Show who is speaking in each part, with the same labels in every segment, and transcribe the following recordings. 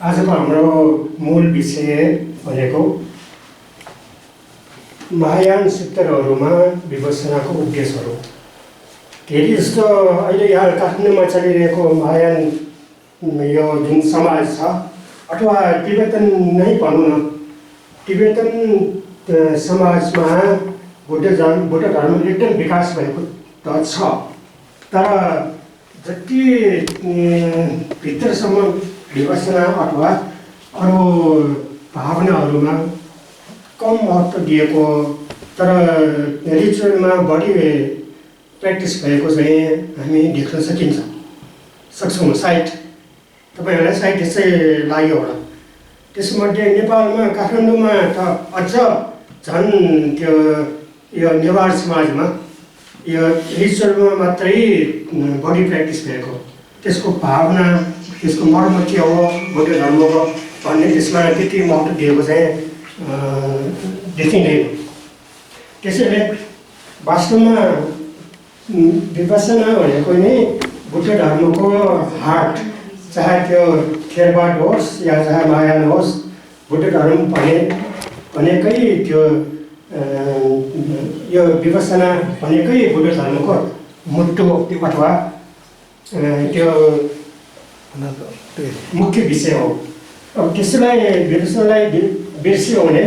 Speaker 1: आजको हाम्रो मूल विषय भनेको महायान सूत्रहरूमा विपස්සनाको उद्देश्यहरू। धेरै जस्तो अहिले यहाँ काठमाडौँमा चलिरहेको महायान यो जुन समाज छ अथवा तिब्बतन नै भनौँ न, तिब्बतन समाजमा बुद्ध धर्म एकदम विकास भएको त छ, तर जति भित्रसम्म विपස්සना अथवा अरू भावनाहरूमा कम महत्त्व दिएको, तर रिचुअलमा बढी प्र्याक्टिस भएको चाहिँ हामी देख्न सक्छौँ। सायद तपाईँहरूलाई सायद त्यसै लाग्यो होला। त्यसमध्ये नेपालमा काठमाडौँमा त अझ झन् त्यो यो नेवार समाजमा यो रिचुअलमा मात्रै बढी प्र्याक्टिस भएको, त्यसको भावना, त्यसको मर्म के हो बुद्ध धर्मको भन्ने त्यसमा त्यति महत्त्व दिएको चाहिँ देखिँदैन। त्यसैले वास्तवमा विपස්සना भनेको नै बुद्ध धर्मको हार्ट, चाहे त्यो थेरवाद होस् या चाहे महायान होस्, बुद्ध धर्म भनेकै त्यो यो विपස්සना भनेकै बुद्ध धर्मको मुटु अथवा त्यो मुख्य विषय हो। अब त्यसलाई विपස්සनालाई बिर्स्यो भने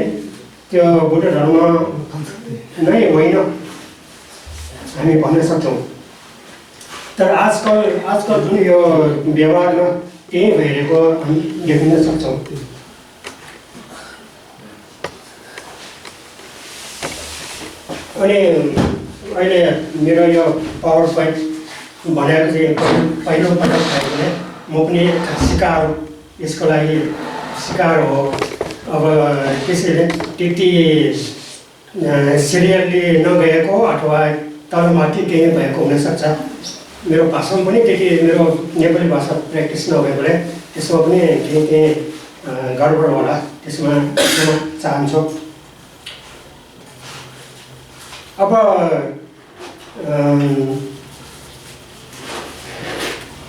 Speaker 1: त्यो बुद्ध धर्म नै होइन हामी भन्न सक्छौँ। तर आजकल जुन यो व्यवहारमा त्यही भइरहेको हामी देखिन सक्छौँ। अनि अहिले मेरो यो पावर पोइन्ट भनेको चाहिँ पहिलोपटक भयो भने म पनि सिकार, यसको लागि सिकार हो। अब त्यसैले त्यति सिरियसली नगएको अथवा तलमाथि केही भएको हुनसक्छ। मेरो भाषामा पनि त्यति मेरो नेपाली भाषा प्र्याक्टिस नभएकोले त्यसमा पनि केही गडबड होला, त्यसमा म चाहन्छु। अब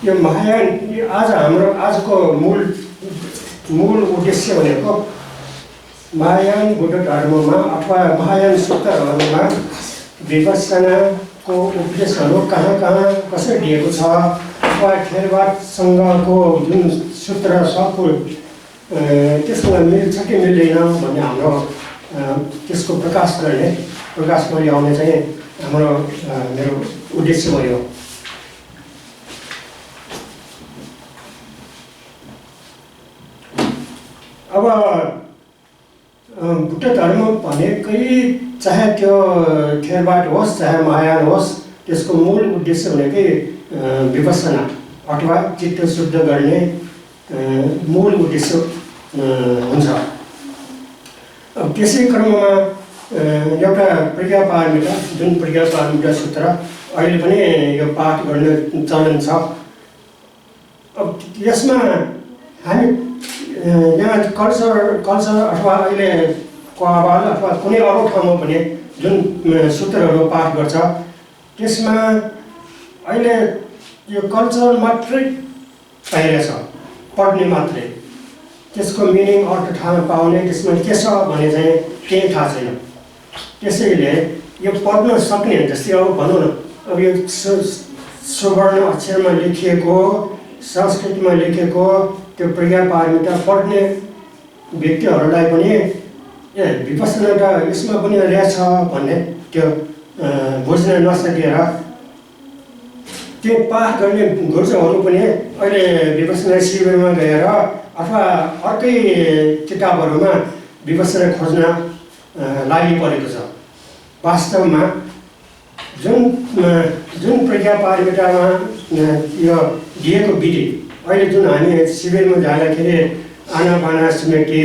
Speaker 1: यो महायान आजको मूल उद्देश्य भनेको महायान बुद्ध धर्ममा अथवा महायान सूत्रहरूमा विपස්සनाको उपदेशहरू कहाँ कसरी दिएको छ, अथवा थेरवादसँगको जुन सूत्र छ त्यससँग मिल्छ कि मिल्दैन भन्ने हाम्रो त्यसको प्रकाश गरी आउने चाहिँ मेरो उद्देश्य भयो। अब बुद्ध धर्म भनेकै चाहे त्यो थेरवाद होस् चाहे महायान होस्, त्यसको मूल उद्देश्य भनेकै विपස්සना अथवा चित्त शुद्ध गर्ने मूल उद्देश्य हुन्छ। अब त्यसै क्रममा एउटा प्रज्ञापारमिता, जुन प्रज्ञापारमिता सूत्र अहिले पनि यो पाठ गर्ने चलन छ। अब यसमा हामी यहाँ कल्चर अथवा अहिलेको आवाज अथवा कुनै अरू ठाउँमा पनि जुन सूत्रहरू पाठ गर्छ त्यसमा अहिले यो कल्चर मात्रै पाइरहेछ, पढ्ने मात्रै, त्यसको मिनिङ अर्थ थाहा पाउने, त्यसमा के छ भने चाहिँ केही थाहा छैन। त्यसैले यो पढ्न सक्ने, जस्तै अब भनौँ न, अब यो सुवर्ण अक्षरमा लेखिएको, संस्कृतमा लेखेको त्यो प्रज्ञापारमिता पढ्ने व्यक्तिहरूलाई पनि विपස්සना त यसमा पनि रहेछ भन्ने त्यो बुझ्न नसकेर त्यो पाठ गर्ने गुरुजहरू पनि अहिले विपස්සना शिविरमा गएर अथवा अर्कै किताबहरूमा विपස්සना खोज्न लागि परेको छ। वास्तवमा जुन प्रज्ञापारमितामा यो दिएको विधि, अहिले जुन हामी शिविरमा जाँदाखेरि आनापाना स्मृति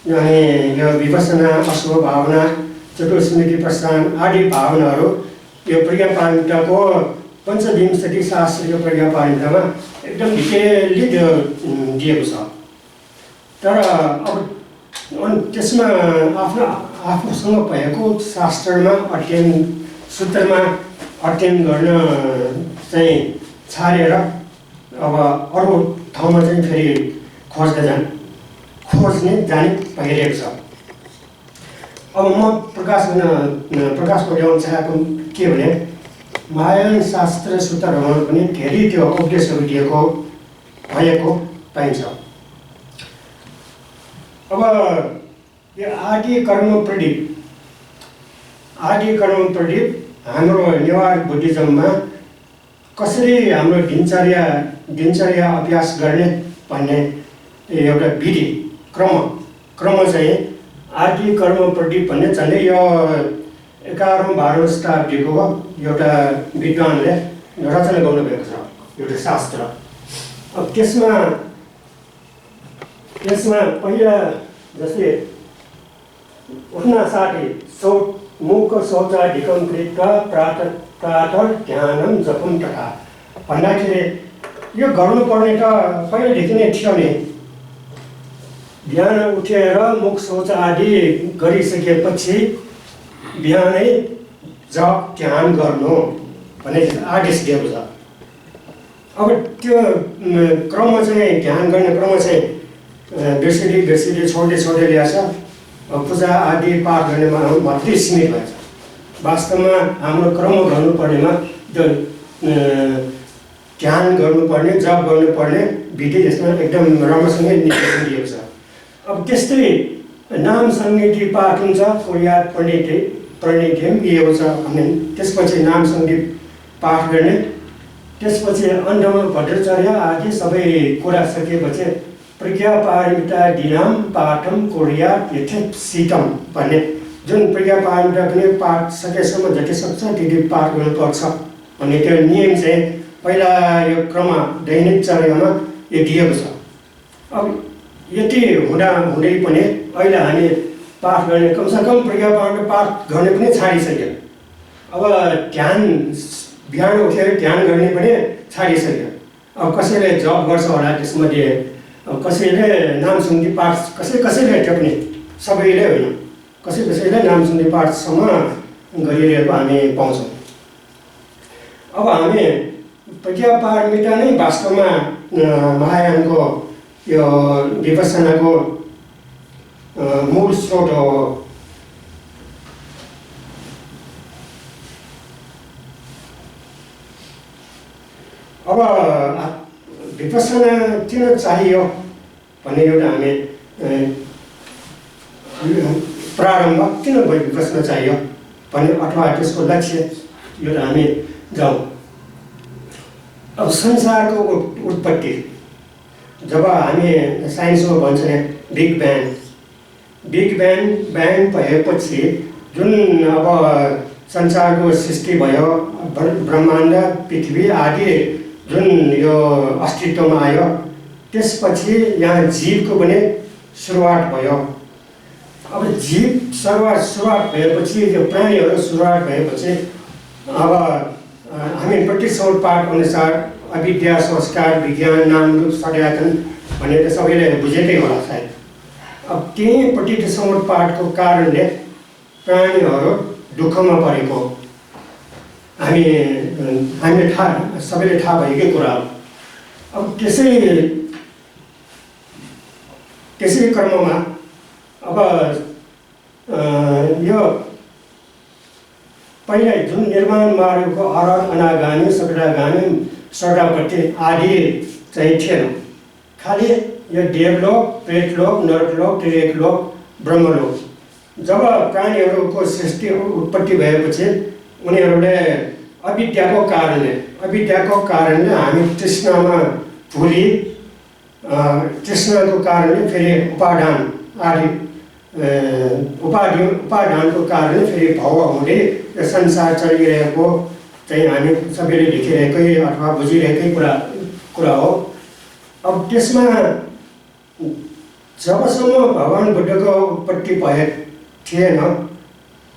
Speaker 1: अनि यो विपස්සना, अशुभ भावना, चतुर्स्मृति प्रस्थान आदि भावनाहरू यो प्रज्ञापारमिताको पञ्चविंशति शास्त्रीय प्रज्ञापारमितामा एकदम डिटेलली दिएको छ। तर अब त्यसमा आफूसँग भएको शास्त्रमा सूत्रमा अध्ययन गर्न चाहिँ छाडेर अब अरू ठाउँमा चाहिँ फेरि खोज्ने जाने भइरहेको छ। अब म प्रकाशमा ल्याउन चाहेको के भने महायान शास्त्र सूत्रहरूमा पनि धेरै त्यो उपदेशहरू दिएको भएको पाइन्छ। अब यो आदि कर्म प्रदीप हाम्रो नेवार बुद्धिज्ममा कसरी हाम्रो दिनचर्या अभ्यास गर्ने भन्ने एउटा विधि क्रम चाहिँ आदि कर्म प्रदीप भन्ने झन्डै यो 11औं 12औं शताब्दीको एउटा विद्वानले रचना गर्नुभएको छ एउटा शास्त्र। अब त्यसमा पहिला जस्तै उठ्न साथै मुख शौचाधिकं कृत्वा प्रातः ध्यानं जपं तथा भन्दाखेरि यो गर्नुपर्ने त पहिलेदेखि नै थियो नि। बिहान उठेर मुख शौच आदि गरिसकेपछि बिहानै जप ध्यान गर्नु भन्ने आदेश दिएको छ। अब त्यो क्रम चाहिँ ध्यान गर्ने क्रम चाहिँ बिर्सिँदै छोड्दै ल्याएछ। पूजा आदि पाठ गर्नेमा मात्रै सीमित भएछ। वास्तवमा हाम्रो क्रम गर्नुपर्नेमा त्यो ध्यान गर्नुपर्ने जप गर्नुपर्ने विधि यसमा एकदम राम्रोसँगै निर्देशन दिएको छ। अब त्यस्तै नाम सङ्गीति पाठ हुन्छ, कुर्यात प्रणिध्यम दिएको छ भने त्यसपछि नाम सङ्गीत पाठ गर्ने, त्यसपछि अन्नमा भद्रचर्या आदि सबै कुरा सकिएपछि प्रज्ञापारमिता दिनाम पाठम कुर्यात यथेप्सितम भन्ने जुन प्रज्ञापारमिता पनि पाठ सकेसम्म जति सक्छ त्यति पाठ गर्नुपर्छ भन्ने त्यो नियम चाहिँ पहिला यो क्रम दैनिक चर्यामा यो दिएको छ। अब यति हुँदै पनि अहिले हामी पाठ गर्ने कमसेकम प्रज्ञापारमिता पाठ गर्ने पनि छाडिसक्यो। अब ध्यान बिहान उठेर ध्यान गर्ने पनि छाडिसक्यो। अब कसैले जप गर्छ होला, त्यसमध्ये कसैले नाम सुन्दी पाठ कसैले त्यो पनि सबैले होइन, कसैले नाम सुन्दी पाठसम्म गरिरहेको हामी पाउँछौँ। अब हामी प्रज्ञापारमिता नै वास्तवमा महायानको यो विपස්සनाको मूल स्रोत हो। अब विपස්සना किन चाहियो भन्ने एउटा हामी प्रारम्भ किन विपස්සना चाहियो भन्ने अथवा त्यसको लक्ष्य एउटा हामी जाउँ। अब संसारको उत्पत्ति जब हामी साइन्समा भन्छ बिग ब्याङ भएपछि जुन अब संसारको सृष्टि भयो, ब्रह्माण्ड पृथ्वी आदि जुन यो अस्तित्वमा आयो, त्यसपछि यहाँ जीवको पनि सुरुवात भयो। अब जीव सुरुवात भएपछि यो प्राणीहरू सुरुवात भएपछि अब हामी प्रतिसौर पाठ अनुसार अविद्या संस्कार विज्ञान नाम रूप सनातन भन्ने त सबैले बुझेकै होला सायद। अब त्यही प्रतिसौर पाठको कारणले प्राणीहरू दुःखमा परेको हामीले सबैले थाहा भएकै कुरा हो। अब त्यसै क्रममा अब यो पहिला जुन निर्माण मार्गको अरहत अनागामी सकटागामी सर्टापट्टि आदि चाहिँ थिएन। खालि यो देवलोक, प्रेतलोक, नरकलोक, त्रिलोक, ब्रह्मलोक। जब प्राणीहरूको सृष्टि उत्पत्ति भएपछि उनीहरूले अविद्याको कारणले हामी तृष्णामा भुली, तृष्णाको कारणले फेरि उपादानको कारणले फेरि भव हुँदै यो संसार चलिरहेको चाहिँ हामी सबैले देखिरहेकै अथवा बुझिरहेकै कुरा हो। अब त्यसमा जबसम्म भगवान् बुद्धको उत्पत्ति भए थिएन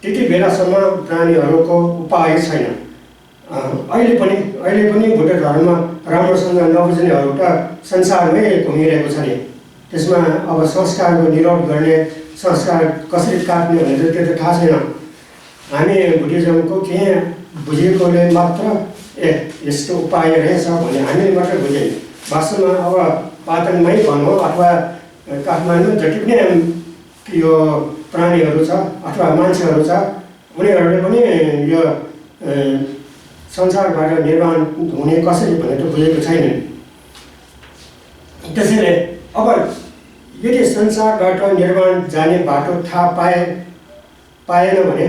Speaker 1: त्यति बेलासम्म प्राणीहरूको उपाय छैन। अहिले पनि बुद्ध धर्म राम्रोसँग नबुझ्नेहरू त संसारमै घुमिरहेको छ नि। त्यसमा अब संस्कारको निरोध गर्ने, संस्कार कसरी काट्ने भनेर त्यो त थाहा छैन। हामी बुद्धिज्मको के बुझेकोले मात्र यस्तो उपाय रहेछ भने हामीले मात्र बुझ्यौँ। वास्तवमा अब पाटनमै भनौँ अथवा काठमाडौँ जति पनि यो प्राणीहरू छ अथवा मान्छेहरू छ उनीहरूले पनि यो संसारबाट निर्माण हुने कसरी भनेर बुझेको छैनन्। त्यसैले अब यदि संसारबाट निर्माण जाने बाटो थाहा पाएन भने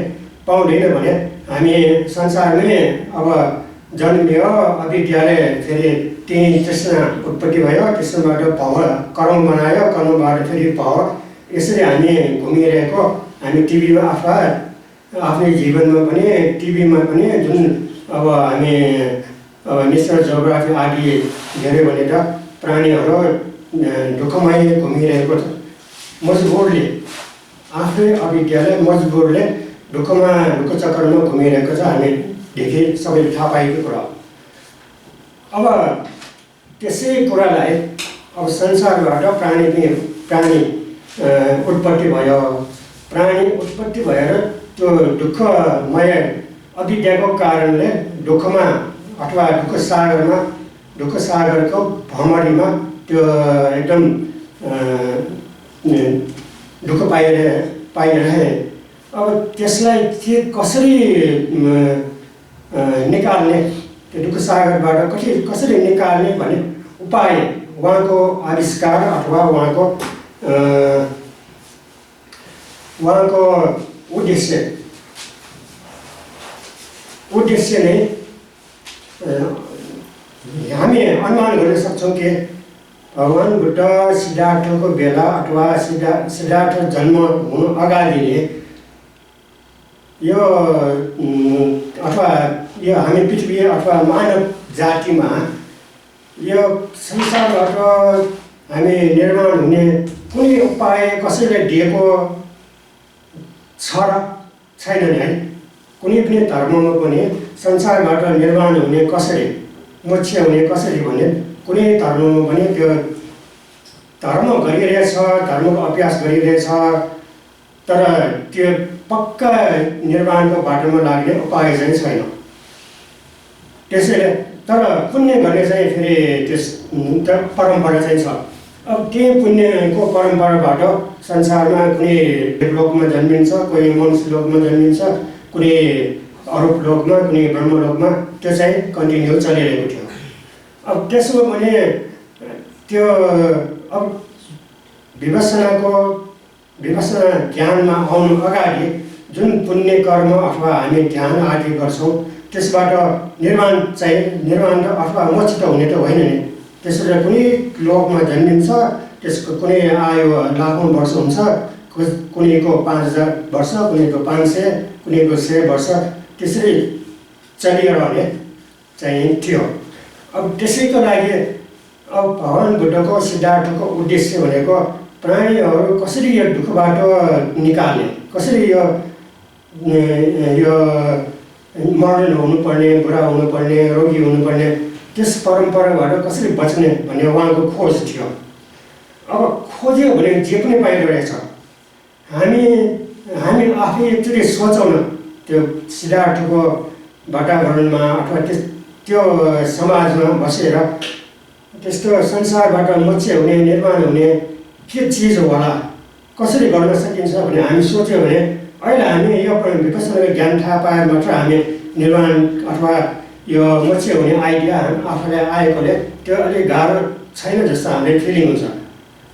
Speaker 1: पाउँदैन भने हामी संसारमै अब जन्मियो अविद्याले फेरि त्यही तृष्णा उत्पत्ति भयो, तृष्णाबाट भव कर्म बनायो, कर्मबाट फेरि भव, यसरी हामी घुमिरहेको हामी टिभीमा अथवा आफ्नै जीवनमा पनि टिभीमा पनि जुन अब हामी नेसनल जियोग्राफी आदि हेऱ्यो भने त प्राणीहरू दुःखमय घुमिरहेको छ। मजबुरले आफ्नै अविद्याले मजबुरले ढुक्क चक्रमा घुमिरहेको छ। हामीदेखि सबैले थाहा पाएको कुरा हो। अब त्यसै कुरालाई अब संसारबाट प्राणी उत्पत्ति भयो। प्राणी उत्पत्ति भएर त्यो दुःखमय अविद्याको कारणले दुःखमा अथवा दुःख सागरको भ्रमरीमा त्यो एकदम दुःख पाइरहे। अब त्यसलाई के कसरी निकाल्ने, त्यो दुःख सागरबाट कसरी निकाल्ने भन्ने उपाय उहाँको आविष्कार अथवा उहाँको उद्देश्य नै हामी अनुमान गर्न सक्छौँ कि भगवान बुद्ध सिद्धार्थको बेला अथवा सिद्धार्थ जन्म हुनु अगाडि यो अथवा यो हामी पृथ्वी अथवा मानव जातिमा यो संसारबाट हामी निर्माण हुने कुनै उपाय कसैले दिएको छ र छैन नि है। कुनै पनि धर्ममा पनि संसारबाट निर्माण हुने कसरी, मोक्ष हुने कसरी भन्ने कुनै धर्ममा पनि त्यो धर्म गरिरहेछ, धर्मको अभ्यास गरिरहेछ, तर त्यो पक्का निर्माणको बाटोमा लाग्ने उपाय चाहिँ छैन। त्यसैले तर पुण्य गर्ने चाहिँ फेरि त्यस परम्परा चाहिँ छ। अब त्यही पुण्यको परम्पराबाट संसारमा कुनै लोकमा जन्मिन्छ, कोही मनुष्य लोकमा जन्मिन्छ, कुनै अरूप लोकमा, कुनै ब्रह्मलोकमा, त्यो चाहिँ कन्टिन्यू चलिरहेको थियो। अब त्यसो भने त्यो अब विपश्यना ज्ञानमा आउनु अगाडि जुन पुण्य कर्म अथवा हामी ध्यान आदि गर्छौँ त्यसबाट निर्माण त अथवा मोक्ष त हुने त होइन नि। त्यसैले कुनै लोकमा जन्मिन्छ, त्यसको कुनै आयु लाखौँ वर्ष हुन्छ, कुनैको 5000 वर्ष, कुनैको 500, कुनैको 100 वर्ष, त्यसरी चलिरहने चाहिँ थियो। अब त्यसैको लागि अब भगवान बुद्धको सिद्धार्थको उद्देश्य भनेको प्राणीहरू कसरी यो दुःखबाट निकाल्ने, कसरी यो मरण हुनुपर्ने, बुढा हुनुपर्ने, रोगी हुनुपर्ने त्यस परम्पराबाट कसरी बच्ने भन्ने उहाँको खोज थियो। अब खोज्यो भने जे पनि पाइँदो रहेछ। हामी आफै एकचोटि सोचौँ न, त्यो सिद्धार्थको वातावरणमा अथवा त्यो समाजमा बसेर त्यस्तो संसारबाट मोक्ष हुने, निर्माण हुने के चिज होला, कसरी गर्न सकिन्छ भने हामी सोच्यो भने अहिले हामी यो विपश्यनाको ज्ञान थाहा पाएर मात्र हामी निर्माण अथवा यो मोक्ष हुने आइडिया आफूलाई आएकोले त्यो अलिक गाह्रो छैन जस्तो हामीलाई फिलिङ हुन्छ।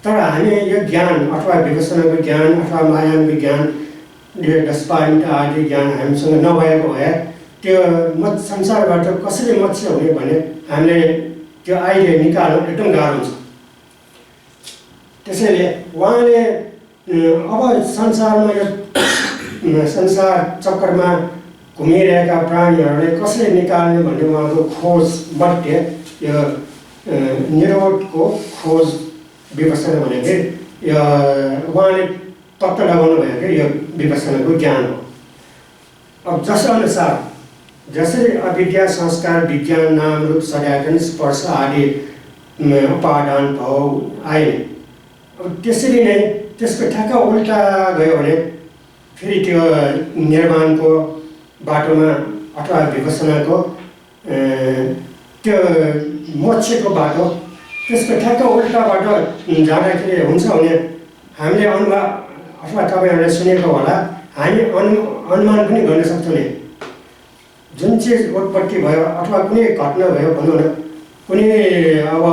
Speaker 1: तर हामी यो ज्ञान अथवा विपश्यनाको ज्ञान अथवा महायानको ज्ञान, दशपारमिता आदि ज्ञान हामीसँग नभएको भए त्यो संसारबाट कसरी मोक्ष हुने भने हामीले त्यो आइडिया निकाल्नु एकदम गाह्रो हुन्छ। त्यसैले उहाँले अब संसारमा यो संसार चक्रमा घुमिरहेका प्राणीहरूलाई कसरी निकाल्ने भन्ने उहाँको खोज मध्ये यो निरोधको खोज विपश्यना भनेको यो उहाँले तत्त्व लगाउनु भएको यो विपश्यनाको ज्ञान हो। अब जसअनुसार जसरी अविद्या, संस्कार, विज्ञान, नाम, रूप, सल्याटन, स्पर्श आदि उपादान भाव आए, अब त्यसरी नै त्यसको ठ्याक्क उल्टा गयो भने फेरि त्यो निर्माणको बाटोमा अथवा विपश्यनाको त्यो मोक्षको बाटो त्यसको ठ्याक्क उल्टाबाट जाँदाखेरि हुन्छ भने हामीले अनुभव अथवा तपाईँहरूले सुनेको होला, हामी अनुमान पनि गर्न सक्छौँ नि। जुन चिज उत्पत्ति भयो अथवा कुनै घटना भयो भनौँ न, कुनै अब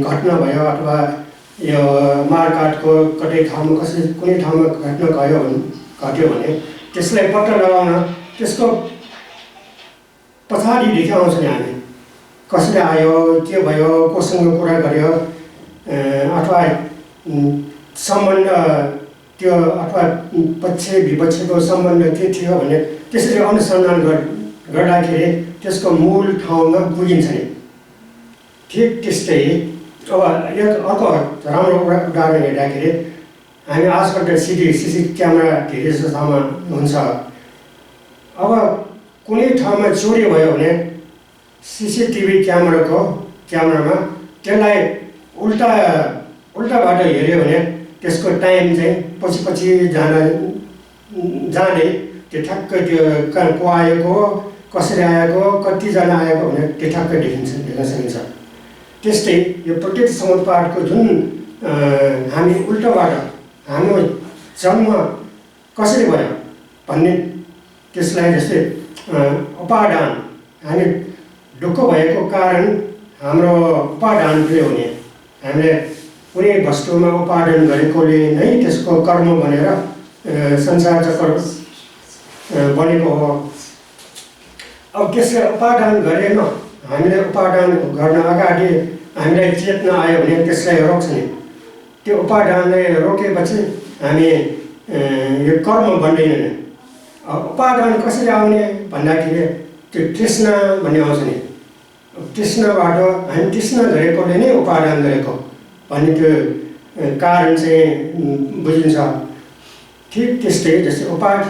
Speaker 1: घटना भयो अथवा यो मारकाटको कतै ठाउँमा कुनै ठाउँमा घटना घट्यो भने त्यसलाई पत्ता लगाउन त्यसको पछाडिदेखि आउँछ नि हामी, कसले आयो, के भयो, कोसँग कुरा गर्यो, अथवा सम्बन्ध त्यो अथवा पक्ष विपक्षको सम्बन्ध के थियो भने त्यसरी अनुसन्धान गर्दाखेरि त्यसको मूल ठाउँमा पुगिन्छ नि। ठिक त्यस्तै अब यो अर्को राम्रो उदाहरण हेर्दाखेरि हामी आजकल त सिसी क्यामेरा धेरै जस्तो ठाउँमा हुन्छ। अब कुनै ठाउँमा चोरी भयो भने सिसिटिभी क्यामेरामा त्यसलाई उल्टाबाट हेऱ्यो भने त्यसको टाइम चाहिँ पछि जाँदै त्यो ठ्याक्कै त्यो को आएको, कसरी आएको, कतिजना आएको भने त्यो ठ्याक्कै देख्न सकिन्छ। त्यस्तै यो प्रत्येक समुदायको जुन हामी उल्टाबाट हाम्रो जन्म कसरी भयो भन्ने त्यसलाई जस्तै उपादान, हामी दुःख भएको कारण हाम्रो उपादान के हुने, हामीले कुनै वस्तुमा उपादान गरेकोले नै त्यसको कर्म भनेर संसार चक्र बनेको हो। अब त्यसलाई उपादान गरेन, हामीले उपादान गर्न अगाडि हामीलाई चेतना आयो भने त्यसलाई रोक्छ नि। त्यो उपादानलाई रोकेपछि हामी यो कर्म बन्दैन। उपादान कसरी आउने भन्दाखेरि त्यो तृष्णा भन्ने आउँछ नि। तृष्णाबाट हामी तृष्णा गरेकोले नै उपादान गरेको भन्ने त्यो कारण चाहिँ बुझिन्छ। ठिक त्यस्तै जस्तै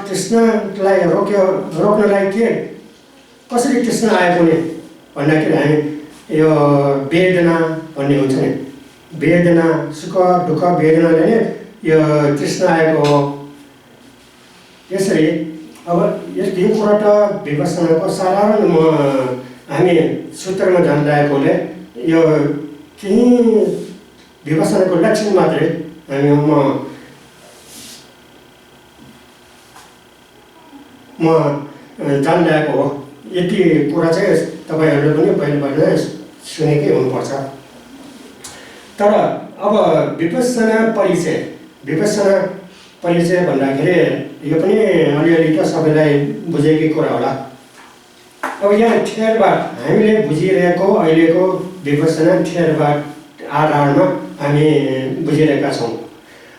Speaker 1: तृष्णालाई रोक्नलाई के कसरी तृष्णा आएको नि भन्दाखेरि हामी यो वेदना भन्ने हुन्छ नि, वेदना सुख दुःख वेदनाले नै यो तृष्णा आएको हो। यसरी अब यो कुरा त विपස්සनाको साधारण हामी सूत्रमा जान्दाएकोले यो केही विपස්සनाको लक्षण मात्रै हामी म जान्दाएको हो। यति कुरा चाहिँ तपाईँहरूले पनि पहिला सुनेकै हुनुपर्छ। तर अब विपස්සना परिचय भन्दाखेरि यो पनि अलिअलि त सबैलाई बुझेकै कुरा होला। अब यहाँ थेरवाद हामीले बुझिरहेको अहिलेको विपස්සना थेरवाद आधारमा हामी बुझिरहेका छौँ।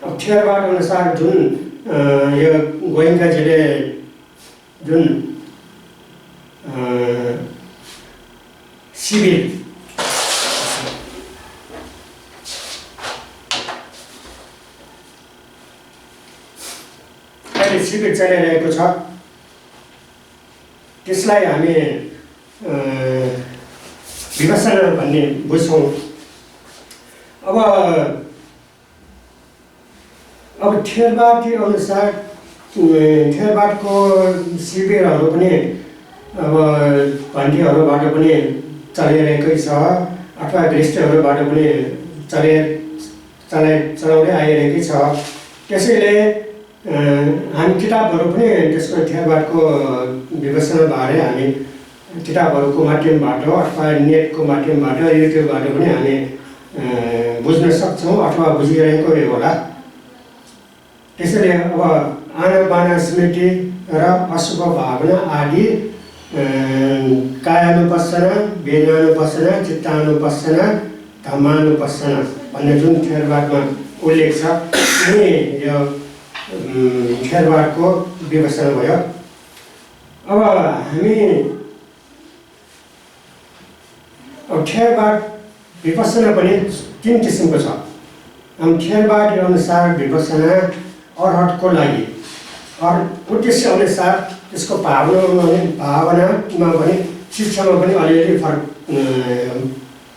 Speaker 1: अब थेरवाद अनुसार जुन यो गोइङ्काजीले जुन शिविर अहिले शिविर चलिरहेको छ, त्यसलाई हामी विपස්සना भन्ने बुझ्छौँ। अब थेरवादी अनुसार थेरवादको शिविरहरू पनि अब भन्टीहरूबाट पनि चलिरहेकै छ अथवा गृहस्थहरूबाट पनि चलाउँदै आइरहेकै छ। त्यसैले हामी किताबहरू पनि त्यसको थेरवादको विपसनाबारे हामी किताबहरूको माध्यमबाट अथवा नेटको माध्यमबाट युट्युबबाट पनि हामी बुझ्न सक्छौँ अथवा बुझिरहेकै होला। त्यसैले अब आनापान स्मृति र अशुभ भावना आदि कायानुपස්සना, वेदनानुपස්සना, चित्तानुपස්සना, धम्मानुपස්සना भन्ने जुन थेरवादमा उल्लेख छ यो थेरवादको विपसना भयो। अब हामी थेरवाद विपसना पनि 3 किसिमको छ। थेरवाद अनुसार विपसना अर्हतको लागि उद्देश्य अनुसार त्यसको भावनामा पनि शिक्षामा पनि अलिअलि फरक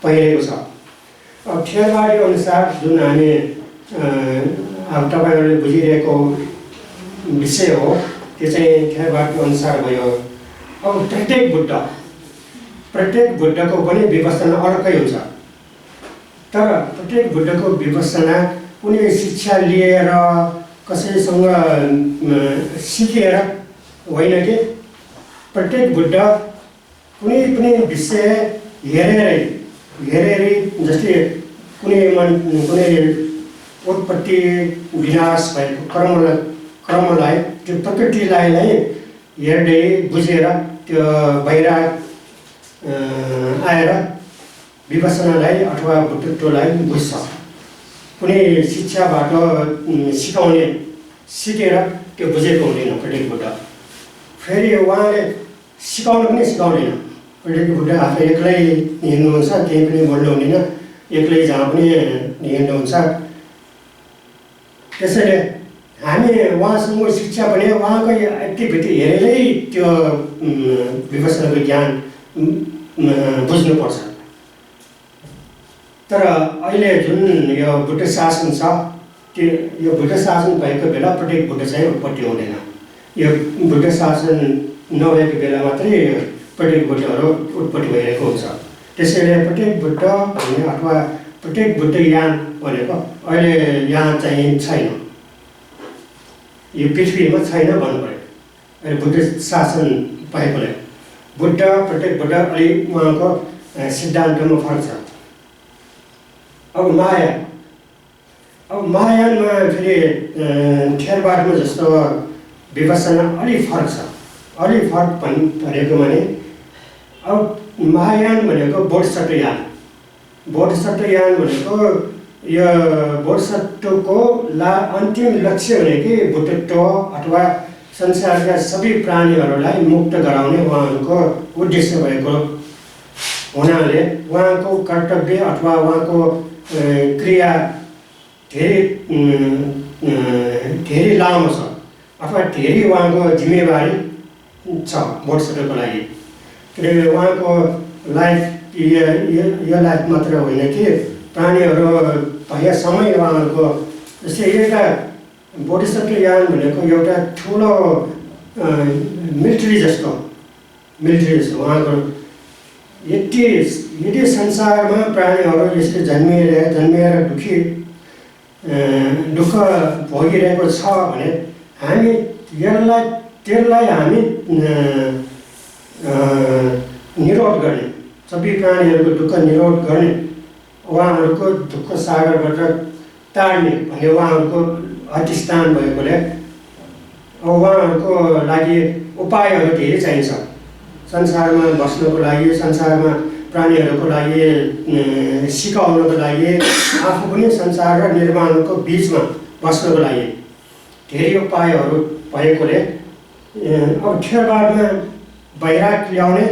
Speaker 1: परिरहेको छ। अब थेरवादी अनुसार जुन हामी अब तपाईँहरूले बुझिरहेको विषय हो त्यो चाहिँ थेरवादको अनुसार भयो। अब प्रत्येक बुद्धको पनि विपसना अर्कै हुन्छ। तर प्रत्येक बुद्धको विपसना कुनै शिक्षा लिएर कसैसँग सिकेर होइन कि प्रत्येक बुद्ध कुनै पनि विषय हेरेरै जस्तै कुनै उत्पत्ति विनाश भएको क्रमलाई त्यो प्रकृतिलाई नै हेर्दै बुझेर त्यो वैराग आएर विपसनालाई अथवा बुद्धत्वलाई बुझ्छ। कुनै शिक्षाबाट सिकेर त्यो बुझेको हुँदैन प्रत्येक बुद्ध। फेरि उहाँले सिकाउन पनि सिकाउँदैन। प्रत्येक बुद्ध आफै एक्लै हिँड्नुहुन्छ, केही पनि बोल्नु हुँदैन, एक्लै जहाँ पनि हिँड्नुहुन्छ। त्यसैले हामी उहाँसँग शिक्षा भने उहाँको एक्टिभिटी हेरेरै त्यो विपसनाको ज्ञान बुझ्नुपर्छ। तर अहिले जुन यो बुद्ध शासन छ, त्यो यो बुद्ध शासन भएको बेला प्रत्येक बुद्ध चाहिँ उत्पत्ति हुँदैन। यो बुद्ध शासन नभएको बेला मात्रै प्रत्येक बुद्धहरू उत्पत्ति भइरहेको हुन्छ। त्यसैले प्रत्येक बुद्ध भन्ने अथवा प्रत्येक बुद्धयान भनेको अहिले यहाँ चाहिँ छैन, यो पृथ्वीमा छैन भन्नु पर्यो। अहिले बुद्ध शासन भएकोले बुद्ध प्रत्येक बुद्ध अलिक उहाँको सिद्धान्तमा फरक छ। अब महायानमा फेरि थेरवादमा जस्तो विपसना अलिक फरक छ। अलिक फरक भनेको भने अब महायान भनेको बोधिसत्वयान भनेको यो बोधिसत्वको अन्तिम लक्ष्य भनेको बुद्धत्व अथवा संसारका सबै प्राणीहरूलाई मुक्त गराउने उहाँहरूको उद्देश्य भएको हुनाले उहाँको कर्तव्य अथवा उहाँको क्रिया धेरै लामो छ अथवा धेरै उहाँको जिम्मेवारी छ बोधिसत्वको लागि। किनभने उहाँको लाइफ यो लाइफ मात्र होइन कि प्राणीहरू भए समय उहाँहरूको जस्तै एउटा बोधिसत्वयान भनेको एउटा ठुलो मिलिट्री जस्तो उहाँको यदि संसारमा प्राणीहरू यसले जन्मिएर दुःख भोगिरहेको छ भने हामी त्यसलाई हामी निरोध गर्ने, सबै प्राणीहरूको दुःख निरोध गर्ने, उहाँहरूको दुःख सागरबाट ताड्ने भन्ने उहाँहरूको अधिष्ठान भएकोले उहाँहरूको लागि उपायहरू धेरै चाहिन्छ। संसारमा बस्नको लागि, संसारमा प्राणीहरूको लागि सिकाउनको लागि, आफू पनि संसार र निर्माणको बिचमा बस्नको लागि धेरै उपायहरू भएकोले अब थेरवादमा वैराग ल्याउने,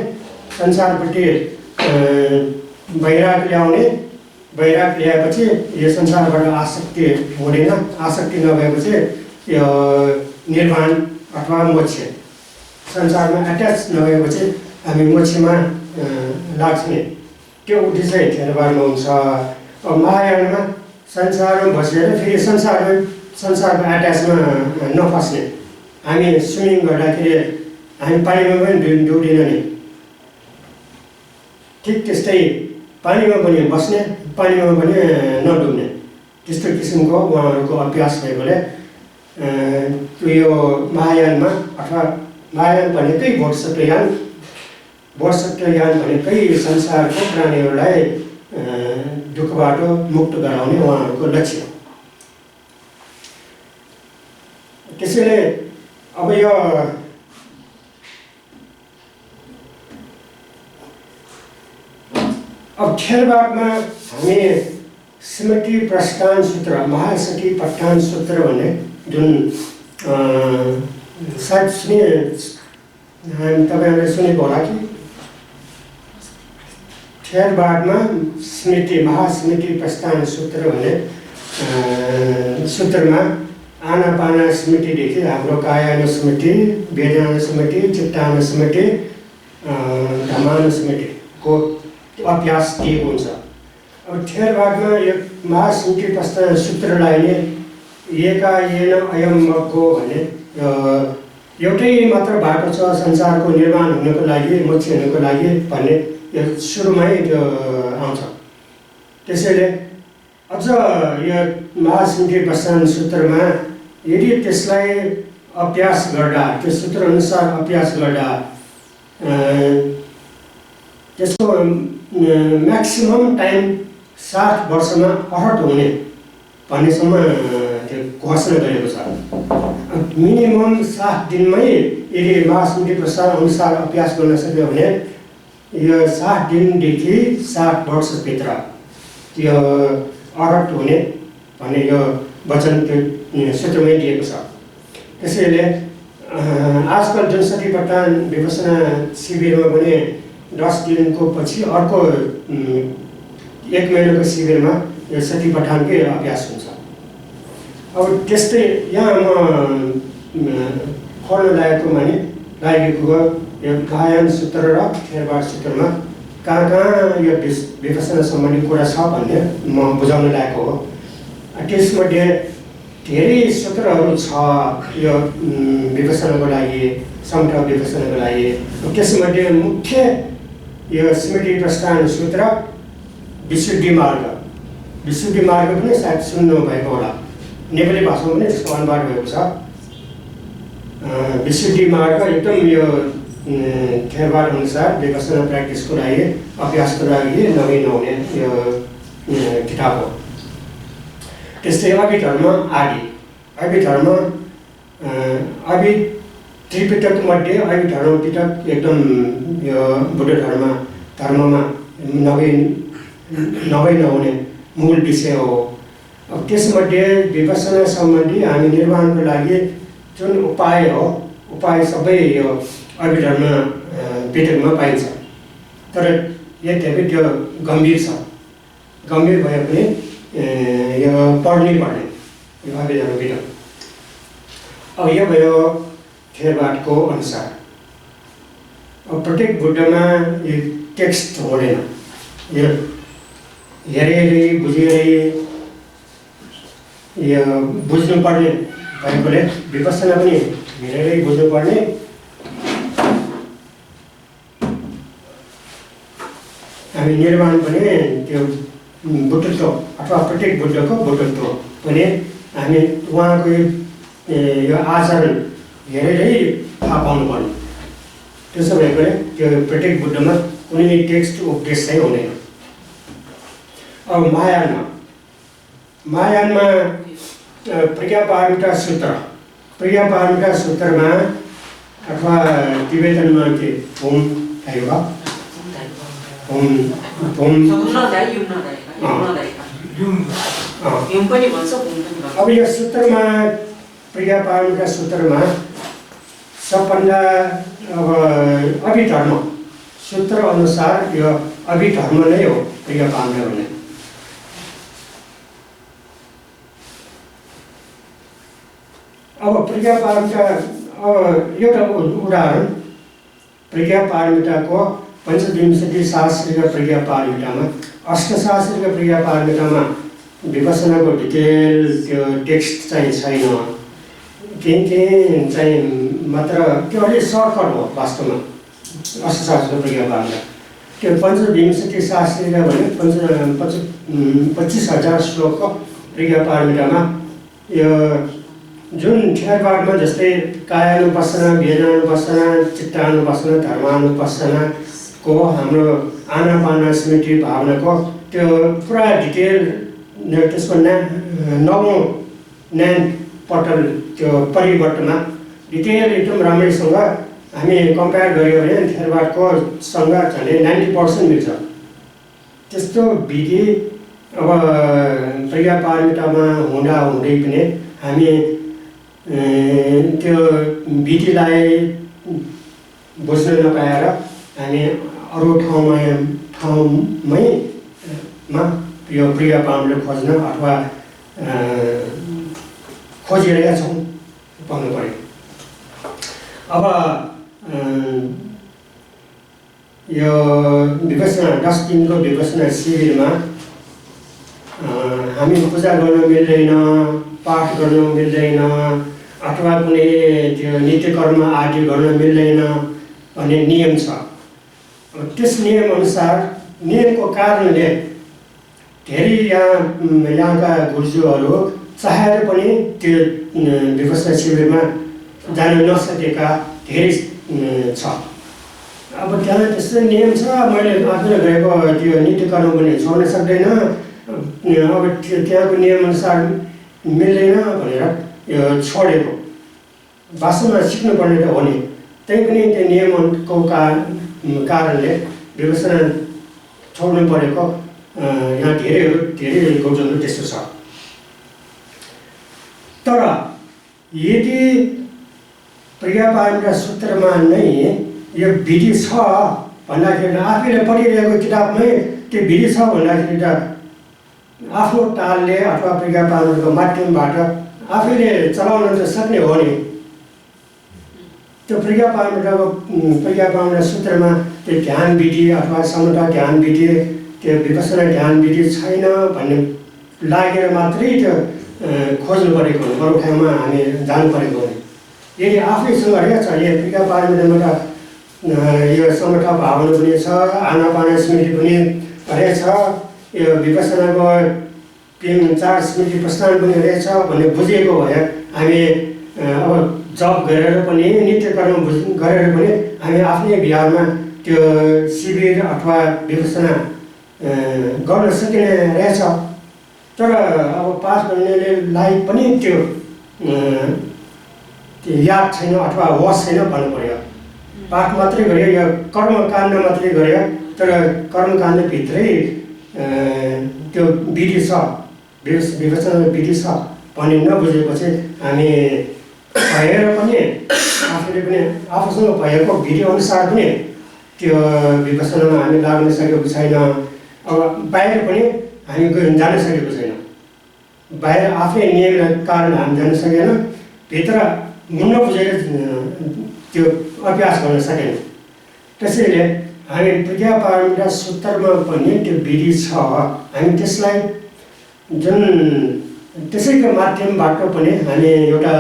Speaker 1: संसारप्रति वैराग ल्याएपछि यो संसारबाट आसक्ति हुँदैन। आसक्ति नभएपछि यो निर्वाण अथवा मोक्ष, संसारमा एट्याच नभएपछि हामी मोक्षमा लाग्ने, त्यो उद्देश्य थेरवादमा हुन्छ। अब महायानमा संसारमा बसेर फेरि संसारको एट्याचमा नफस्ने, हामी स्विमिङ गर्दाखेरि हामी पानीमा पनि डुब्दैन नि, ठिक त्यस्तै पानीमा पनि बस्ने, पानीमा पनि नडुब्ने, त्यस्तो किसिमको उहाँहरूको अभ्यास भएकोले यो महायानमा अथवा महायान भनेकै बोधिसत्वयान भनेकै संसारको प्राणीहरूलाई दुःखबाट मुक्त गराउने उहाँहरूको लक्ष्य हो। त्यसैले अब यो थेरवादमा हामी स्मृति प्रस्थान सूत्र, महासति प्रस्थान सूत्र भन्ने जुन सायद तपाईँहरूले सुनेको होला कि थेरवादमा महास्मृति प्रस्थान सूत्र भन्ने सूत्रमा आनापाना स्मृतिदेखि हाम्रो कायानुस्मृति, वेदनानुस्मृति, चित्तानुस्मृति, धम्मानुस्मृतिको अभ्यास दिएको हुन्छ। अब थेरवादमा यो महास्मृति प्रस्थान सूत्रलाई नै एकायेन अयम मग्गो भन्ने एउटै मात्र बाटो छ संसारको निर्माण हुनको लागि, मोक्ष हुनको लागि भन्ने यो सुरुमै त्यो आउँछ। त्यसैले अझ यो महासन्धि प्रस्थान सूत्रमा यदि त्यसलाई अभ्यास गर्दा, त्यो सूत्रअनुसार अभ्यास गर्दा त्यसको म्याक्सिमम टाइम 60 वर्षमा अरहत हुने भन्नेसम्म त्यो घोषणा गरेको छ। मिनिमम 60 दिनमै यदि महासन्धि प्रस्थान अनुसार अभ्यास गर्न सक्यो भने यो 60 दिनदेखि 60 वर्षभित्र त्यो अरहत हुने भन्ने यो वचन त्यो सूत्रमै दिएको छ। त्यसैले आजकल जुन सती प्रस्थान विपसना शिविरमा पनि 10 दिनको पछि अर्को 1 महिनाको शिविरमा यो सती पठानकै अभ्यास हुन्छ। अब त्यस्तै यहाँ म खोल्न लागेको यो गायन सूत्र र थेरवाद सूत्रमा कहाँ यो विपसना सम्बन्धी कुरा छ भन्ने म बुझाउन लागेको हो। त्यसमध्ये धेरै सूत्रहरू छ यो विपसनाको लागि, समता विपसनाको लागि। त्यसमध्ये मुख्य यो स्मृति प्रस्थान सूत्र, विशुद्धि मार्ग पनि सायद सुन्नु भएको होला, नेपाली भाषामा पनि त्यसको अनुवाद भएको छ। विशुद्धि मार्ग एकदम यो थेरवाद अनुसार विपसना प्र्याक्टिसको लागि, अभ्यासको लागि नवीन हुने यो किताब हो। त्यस्तै अभिधर्म आदि, अभिधर्म त्रिपिटक मध्ये अभिधर्म पिटक एकदम यो बुद्ध धर्ममा नहुने मूल विषय हो। अब त्यसमध्ये विपसना सम्बन्धी हामी निर्माणको लागि जुन उपाय हो, उपाय सबै यो अभिधर्म पिटकमा पाइन्छ। तर यद्यपि त्यो गम्भीर छ, गम्भीर भए पनि यो पढ्नै पर्ने यो अभिधर्म पिटक। अब यो भयो थेरवादको अनुसार। अब प्रत्येक बुद्धमा यो टेक्स्ट हुँदैन, यो हेरेरै बुझेरै यो बुझ्नुपर्ने भएकोले विपसना पनि हेरेरै बुझ्नुपर्ने। हामी निर्माण पनि त्यो बुद्धत्व अथवा प्रत्येक बुद्धको बुद्धत्व पनि हामी उहाँको यो आचरण हेरेरै थाहा पाउनुपर्ने। त्यसो भएकोले त्यो प्रत्येक बुद्धमा कुनै टेक्स्ट उपदेश चाहिँ हुँदैन। अब महायानमा प्रज्ञापारमिता सूत्रमा अथवा तिब्बतनमा के होम थाहा अब यो सूत्रमा प्रज्ञापारमिता सूत्रमा सबभन्दा अब अभिधर्म सूत्र अनुसार यो अभिधर्म नै हो प्रज्ञापारमिता भन्ने। अब प्रज्ञापारमिता, अब एउटा उदाहरण प्रज्ञापारमिताको पञ्चविंशति शास्त्रीय प्रज्ञापारमितामा, अष्टशास्त्रीय प्रज्ञापारमितामा विपसनाको डिटेल त्यो टेक्स्ट चाहिँ छैन। के चाहिँ मात्र त्यो अलिक सर्टकट हो वास्तवमा अष्टशास्त्रीय प्रज्ञापारमिता। त्यो पञ्चविंशति शास्त्रीय भने 25,000 श्लोकको प्रज्ञापारमितामा यो जुन थेरवादमा जस्तै कायानुपස්සना, ज्ञानानुपස්සना, चित्तानुपස්සना, धर्मानुपස්සनाको हाम्रो आनापान स्मृति भावनाको त्यो पुरा डिटेल त्यसको 9औं ज्ञान पटल त्यो परिवर्तनमा डिटेल एकदम राम्रैसँग हामी कम्पेयर गऱ्यौँ भने थेरवादको सँग झन् 90% मिल्छ। त्यस्तो विधि अब प्रज्ञापारमितामा हुँदै पनि हामी त्यो विधिलाई बुझ्न नपाएर हामी अरू ठाउँमै यो प्रज्ञापारमिता खोज्न अथवा खोजिरहेका छौँ भन्नु पर्यो। अब यो विपसना 10 दिनको विपसना शिविरमा हामी पूजा गर्न मिल्दैन, पाठ गर्न मिल्दैन, अथवा कुनै त्यो नित्यकर्म आदि गर्न मिल्दैन भन्ने नियम छ। त्यस नियम अनुसार, नियमको कारणले धेरै यहाँका गुरुज्यूहरू चाहेर पनि त्यो विपස්සना शिविरमा जान नसकेका धेरै छ। अब त्यहाँ त्यस्तो नियम छ, मैले आफूले गरेको त्यो नित्य कर्म पनि छोड्न सक्दैन, अब त्यहाँको नियमअनुसार मिल्दैन भनेर यो छोडेको। वास्तवमा सिक्नुपर्ने त हो नि, त्यही पनि त्यो नियमको कारणले विपස්සना छोड्नु परेको यहाँ धेरै गुरुजनहरू त्यस्तो छ। तर यदि प्रज्ञापारमिता सूत्रमा नै यो विधि छ भन्दाखेरि आफैले पढिरहेको किताबमै त्यो विधि छ भन्दाखेरि त आफ्नो तालले अथवा प्रज्ञापारमिताको माध्यमबाट आफैले चलाउन त सक्ने हो नि। त्यो प्रज्ञापारमिता सूत्रमा त्यो ध्यान विधि अथवा समता ध्यान विधि, त्यो विपස්සना ध्यान विधि छैन भन्ने लागेर मात्रै त्यो खोज्नु परेको हो, अरू ठाउँमा हामी जानु परेको हो। यदि आफैसँग रहेछ यो प्रज्ञापारमितामा यो समता भावना पनि छ, आनापान स्मृति पनि रहेछ, यो विपස්සनाको 4 स्मृति प्रस्थान पनि रहेछ भन्ने बुझेको भए हामी अब जप गरेर पनि नित्य कर्म गरेर पनि हामी आफ्नै बिहारमा त्यो शिविर अथवा विपස්සना गर्न सकिने रहेछ। तर अब पास गर्नेलाई पनि त्यो याद छैन अथवा होस छैन भन्नु पर्यो। पाठ मात्रै गर्यो या कर्मकाण्ड मात्रै गर्यो, तर कर्मकाण्डभित्रै त्यो विधि छ, विपස්සना विधि छ भन्ने नबुझेपछि हामी भएर पनि आफूले पनि आफूसँग भएको विधि अनुसार पनि त्यो विपස්සनामा हामी लाग्न सकेको छैन। अब बाहिर पनि हामी जान सकेको छैन, बाहिर आफ्नै नियमका कारण हामी जान सकेन, भित्र मुन्न बुझेर त्यो अभ्यास गर्न सकेन। त्यसैले हामी प्रज्ञापारमिता सूत्रमा पनि त्यो विधि छ, हामी त्यसलाई जुन त्यसैको माध्यमबाट पनि हामी एउटा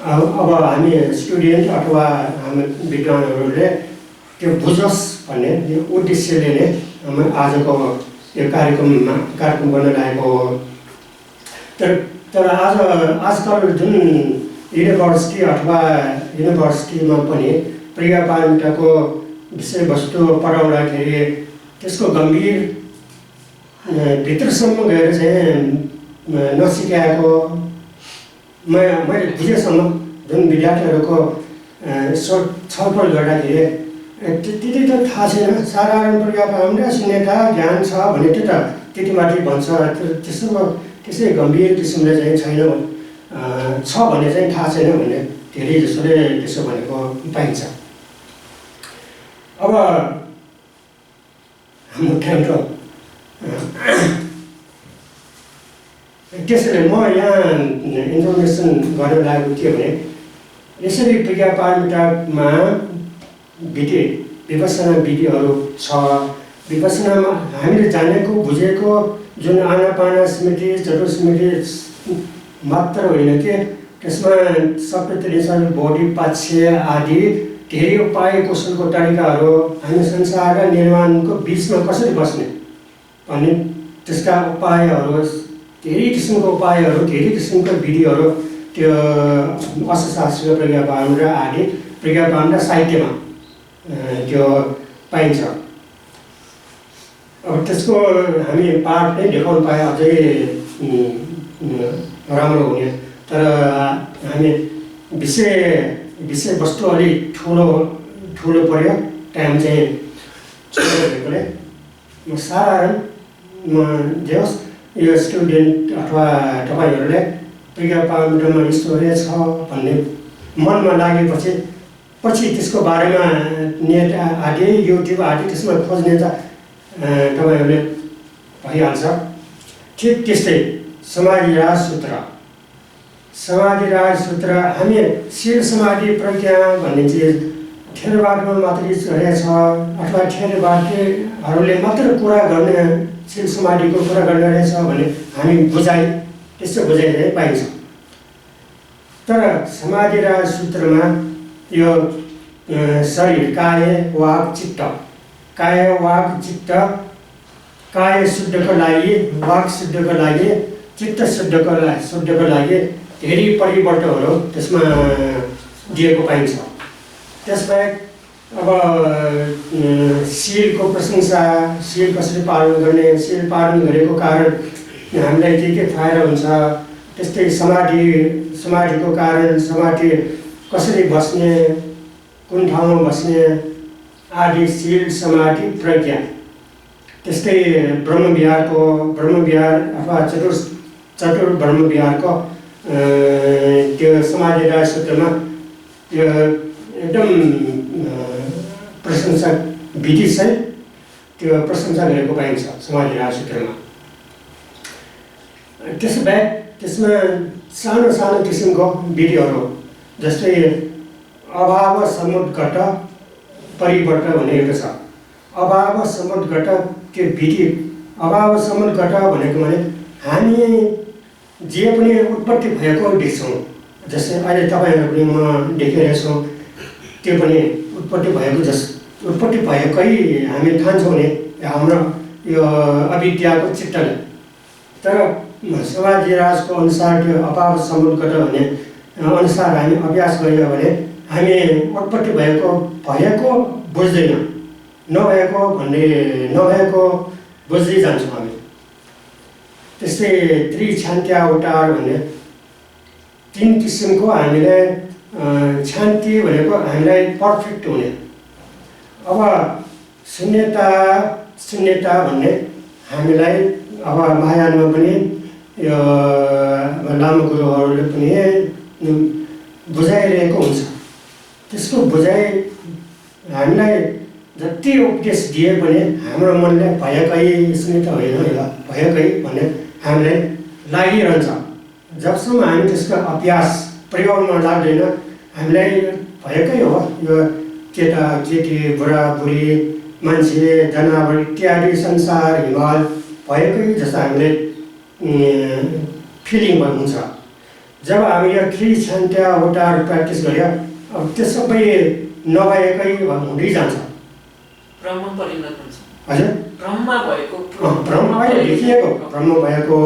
Speaker 1: अब हामी स्टुडेन्ट अथवा हामी विद्वानहरूले त्यो बुझोस् भन्ने उद्देश्यले नै हामी आजको यो कार्यक्रम गर्न लागेको हो। तर आजकल जुन युनिभर्सिटी अथवा युनिभर्सिटीमा पनि प्रज्ञापारमिताको विषयवस्तु पढाउँदाखेरि त्यसको गम्भीर भित्रसम्म गएर चाहिँ नसिकाएको मैले बुझेसम्म जुन विद्यार्थीहरूको छलफल गर्दाखेरि त्यति त थाहा छैन, साधारण प्रज्ञापारमिता शून्यता ज्ञान छ भने त्यो त त्यति मात्रै भन्छ, त्यसै गम्भीर किसिमले चाहिँ छैन छ भन्ने चाहिँ थाहा छैन भन्ने धेरै जसोले त्यसो भनेको पाइन्छ। अब हाम्रो टाइम त त्यसैले म यहाँ इन्फर्मेसन गर्न लागेको के भने यसरी प्रज्ञापारमितामा विधि विपස්සना विधिहरू छ। विपස්සनामा हामीले जानेको बुझेको जुन आनापान स्मृति चतुस्मृति मात्र होइन कि त्यसमा सप्तऋषि बौद्धिक पाठ्य आदि धेरै उपाय कौशलको तरिकाहरू हामी संसार र निर्माणको बिचमा कसरी बस्ने भन्ने त्यसका उपायहरू, धेरै किसिमको उपायहरू, धेरै किसिमको विधिहरू त्यो अर्थशास्त्र प्रज्ञापारमिता आदि प्रज्ञापारमिता साहित्यमा त्यो पाइन्छ। अब त्यसको हामी पाठ नै देखाउनु पाए अझै राम्रो हुने, तर हामी विषयवस्तु अलिक ठुलो पर्यो, टाइम चाहिँ छोटो भएकोले म साधारण जे होस् यो स्टुडेन्ट अथवा तपाईँहरूले प्रज्ञापारमितामा यस्तो रहेछ भन्ने मनमा लागेपछि पछि त्यसको बारेमा नेट आदि युट्युब आदि त्यसमा खोज्ने त तपाईँहरूले भइहाल्छ। ठिक त्यस्तै समाधिराज सूत्र हामी शील समाधि प्रज्ञा भन्ने चिज थेरवादमा मात्रै रहेछ अथवा थेरवादीहरूले मात्र कुरा गर्ने शील समाधिको कुरा गर्ने रहेछ भन्ने हामी त्यस्तो बुझाइ चाहिँ पाइन्छ। तर समाधिराज सूत्रमा यो शरीर काय वाक चित्त काय शुद्धको लागि, वाक शुद्धको लागि, चित्त शुद्धको लागि धेरै परिवर्तनहरू त्यसमा दिएको पाइन्छ। त्यसबाहेक अब शीलको प्रशंसा, शील कसरी पालन गर्ने, शील पालन गरेको कारण हामीलाई के फाइदा हुन्छ, त्यस्तै समाधिको कारण समाधि कसरी बस्ने, कुन ठाउँमा बस्ने आदि शील समाधि प्रज्ञा। त्यस्तै ब्रह्मविहार अथवा चतुर ब्रह्मविहारको त्यो समाधिराज सूत्रमा त्यो एकदम प्रशंसा विधि चाहिँ त्यो प्रशंसा गरेको पाइन्छ समाधिराज सूत्रमा। त्यसबाहेक त्यसमा सानो सानो किसिमको विधिहरू जस्तै अभाव समुद्घट परिवर्त भनेको छ। अभाव समुद्घट त्यो विधि, अभाव समुद्घट भनेको भने हामी जे पनि उत्पत्ति भएको देख्छौँ, जस्तै अहिले तपाईँहरू पनि म देखिरहेको छौँ, त्यो पनि उत्पत्ति भएकै हामी ठान्छौँ भने हाम्रो यो अविद्याको चित्तले। तर समाधिराजको अनुसार त्यो अभाव समुद्घट भन्ने अनुसार हामी अभ्यास गऱ्यौँ भने हामी उत्पत्ति भएको बुझ्दैन, नभएको बुझ्दै जान्छौँ हामी। त्यस्तै त्रिछान्त्यावतार भन्ने 3 किसिमको हामीले शान्ति भनेको हामीलाई पर्फेक्ट हुने। अब शून्यता भन्ने हामीलाई अब महायानमा पनि यो लामा गुरुहरूले पनि बुझाइरहेको हुन्छ। त्यसको बुझाइ हामीलाई जति उपदेश दिए पनि हाम्रो मनले भएकै शून्यता होइन, भएकै भन्ने हामीलाई लागिरहन्छ। जबसम्म हामी त्यसको अभ्यास प्रयोगमा लाग्दैन हामीलाई भएकै हो, यो केटा केटी बुढाबुढी मान्छे जनावर इत्यादि संसार हिमाल भएकै जस्तो हामीले फिलिङ हुन्छ। जब हामी यो त्रिछान्त्यावतार प्र्याक्टिस गऱ्यो अब त्यो सबै नभएकै हुँदै जान्छ,
Speaker 2: ब्रह्म परिणत हुन्छ।
Speaker 1: हजुर ब्रह्म अहिले देखिएको ब्रह्म भएको।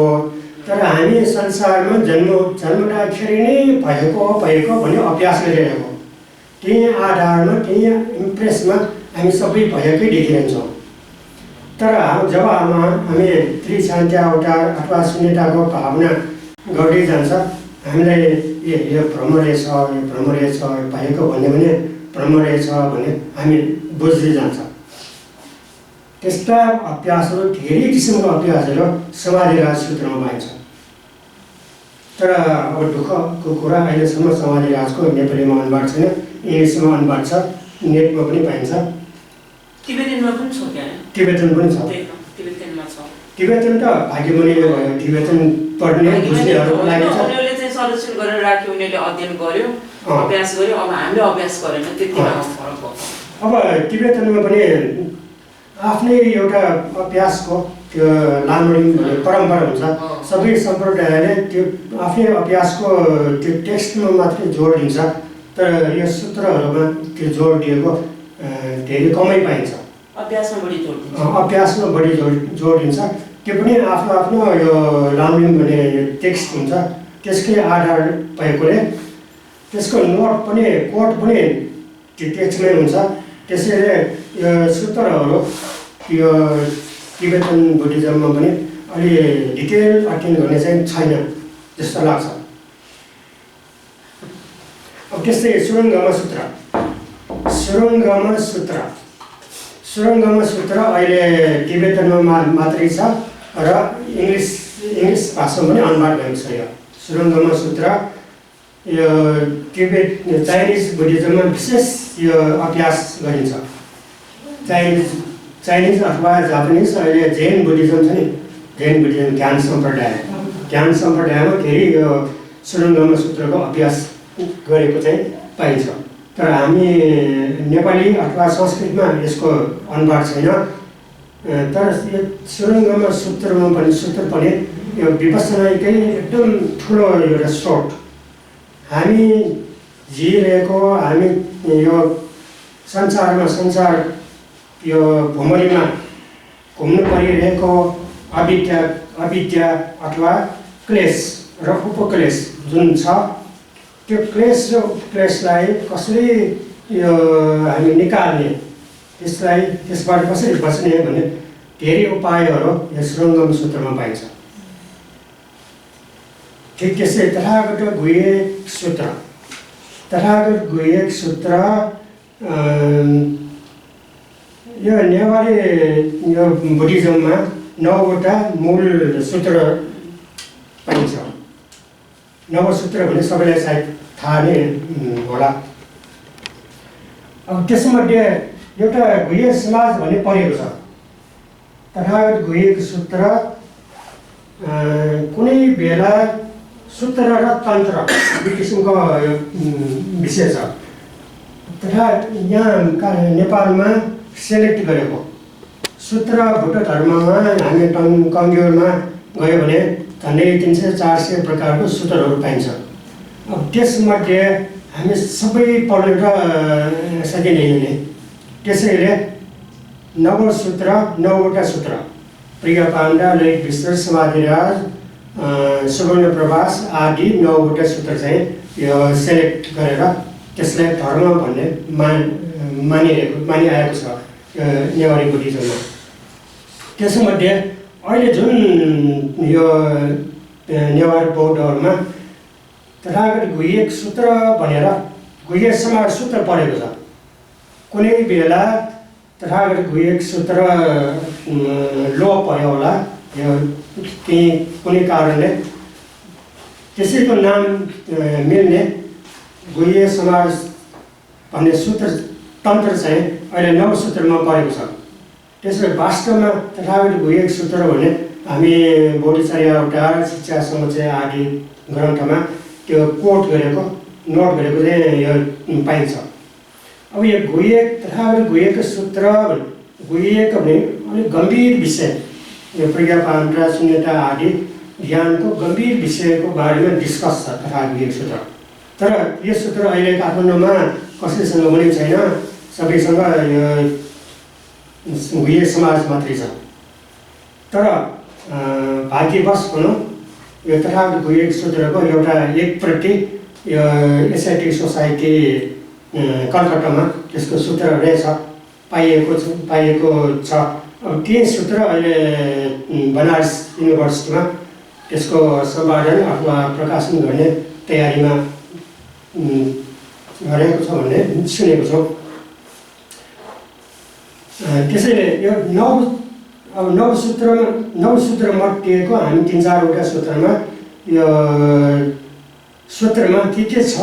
Speaker 1: तर हामी संसारमा जन्मदाखेरि नै भएको भन्ने अभ्यास गरिरहेको, त्यही आधारमा त्यही इम्प्रेसमा हामी सबै भएकै देखिरहन्छौँ। तर जब हामी त्रिछान्त्यावतार अथवा शून्यताको भावना गर्दै जान्छ हामीलाई यो भ्रम रहेछ, यो भ्रम रहेछ, भएको भन्यो भने भ्रम रहेछ भन्ने हामी बुझ्दै जान्छ। त्यस्ता अभ्यासहरू धेरै किसिमको अभ्यासहरू समाधिराज सूत्रमा पाइन्छ। तर अब दुःखको कुरा अहिलेसम्म समाधिराजको नेपालीमा अनुवाद छैन, इङ्ग्लिसमा अनुवाद छ, नेटमा पनि पाइन्छ,
Speaker 2: तिब्बतमा पनि छ,
Speaker 1: तिब्बतन पनि छ। तिब्बतन त भाग्यमणिले भयो, तिब्बतन पढ्ने बुझ्नेहरूको लागि छ।
Speaker 2: उनीहरूले चाहिँ संरक्षण गरेर राख्यो, उनीहरूले अध्ययन गर्यो, अभ्यास गर्यो। अब हामीले अभ्यास गरेन, त्यतिमा फरक भयो।
Speaker 1: अब तिब्बतनमा पनि आफ्नै एउटा अभ्यासको त्यो लामडिङ भन्ने परम्परा हुन्छ। सबै सम्प्रदायले त्यो आफ्नै अभ्यासको त्यो टेक्स्टमा मात्रै जोड दिन्छ, तर यो सूत्रहरूमा त्यो जोड दिएको धेरै कमै पाइन्छ।
Speaker 2: अभ्यासमा
Speaker 1: बढी जोड दिन्छ। त्यो पनि आफ्नो आफ्नो यो लामडिङ भन्ने टेक्स्ट हुन्छ, त्यसकै आधार भएकोले त्यसको कोड पनि त्यो टेक्स्टमै हुन्छ। त्यसैले यो सूत्रहरू यो तिब्बतन बुद्धिज्ममा पनि अलि डिटेल अध्ययन गर्ने चाहिँ छैन जस्तो लाग्छ। अब त्यस्तै सुरङ्गमा सूत्र अहिले तिब्बतनमा मात्रै छ र इङ्ग्लिस भाषामा पनि अनुवाद भएको छ। यो सुरङ्गमा सूत्र यो चाइनिज बुद्धिज्ममा विशेष यो अभ्यास गरिन्छ। चाइनिज अथवा जापानिज अहिले जैन बुद्धिज्म छ नि, जैन बुद्धिज्म ज्ञान सम्प्रदायमा धेरै यो सुरङ्गमा सूत्रको अभ्यास गरेको चाहिँ पाइन्छ। तर हामी नेपाली अथवा संस्कृतमा यसको अनुवाद छैन। तर यो सुरङ्गमा सूत्र पनि यो विपස්සनाकै एकदम ठुलो एउटा स्रोत। हामी जिइरहेको हामी यो संसार यो भूमरीमा घुम्नु परिरहेको अविद्या अथवा क्लेश र उपक्लेश जुन छ त्यो क्लेश र उपक्लेशलाई कसरी यो हामी निकाल्ने त्यसबाट कसरी बच्ने भन्ने धेरै उपायहरू यस रङ्गम सूत्रमा पाइन्छ। ठिक त्यसै तथागत गुह्यक सूत्र यो नेवारी यो बुद्धिज्ममा 9वटा मूल सूत्र पाइन्छ। 9 सूत्र भने सबैलाई सायद थाहा नै होला। अब त्यसमध्ये एउटा गुह्य समाज भन्ने परेको छ। तथागत गुह्यक सूत्र कुनै बेला सूत्र र तन्त्र दुई किसिमको विषय छ। तथा यहाँ नेपालमा सेलेक्ट गरेको सूत्र बुद्ध धर्ममा हामी कङ्ग्युरमा गयो भने झन्डै 300-400 प्रकारको सूत्रहरू पाइन्छ। अब त्यसमध्ये हामी सबै पढ्न सकिँदैन। त्यसैले 9 सूत्र 9वटा सूत्र प्रिय पाण्डा, ललित विश्व, समाधिराज, सुवर्ण प्रभास आदि 9वटा सूत्र चाहिँ यो सेलेक्ट गरेर त्यसलाई धर्म भन्ने मानिआएको छ नेवारी बुद्धिज्ममा। त्यसमध्ये अहिले जुन यो नेवारी बौद्धहरूमा तथागत गुह्यक सूत्र भनेर गुह्य समाज सूत्र परेको छ। कुनै बेला तथागत गुह्यक सूत्र लोप भयो होला, यो कुनै कारणले त्यसैको नाम मिल्ने गुह्य समाज भन्ने सूत्र तन्त्र चाहिँ अहिले 9 सूत्रमा परेको छ। त्यसैले वास्तवमा तथागत गुह्यक सूत्र भने हामी बोधिचर्या अवतार, शिक्षा समुच्चय आदि ग्रन्थमा त्यो कोट गरेको नोट गरेको चाहिँ यो पाइन्छ। अब यो तथागत गुह्यक सूत्र गुह्यक भने अलिक गम्भीर विषय, यो प्रज्ञा पाण्डा, शून्यता आदि ज्ञानको गम्भीर विषयको बारेमा डिस्कस छ तथागत गुह्यक सूत्र। तर यो सूत्र अहिले काठमाडौँमा कसैसँग पनि छैन, सबैसँग यो गुह्य समाज मात्रै छ। तर भाग्यवश भनौँ यो तथागत गुह्यक सूत्रको एउटा एक प्रति यो एसआइटी सोसाइटी कलकत्तामा त्यसको सूत्र रहेछ, पाइएको छ। अब त्यही सूत्र अहिले बनारस युनिभर्सिटीमा त्यसको सम्पादन अथवा प्रकाशन गर्ने तयारीमा गरेको छ भन्ने सुनेको छौँ। त्यसैले यो 9 सूत्र मध्येको हामी 3-4वटा सूत्रमा यो सूत्रमा के छ,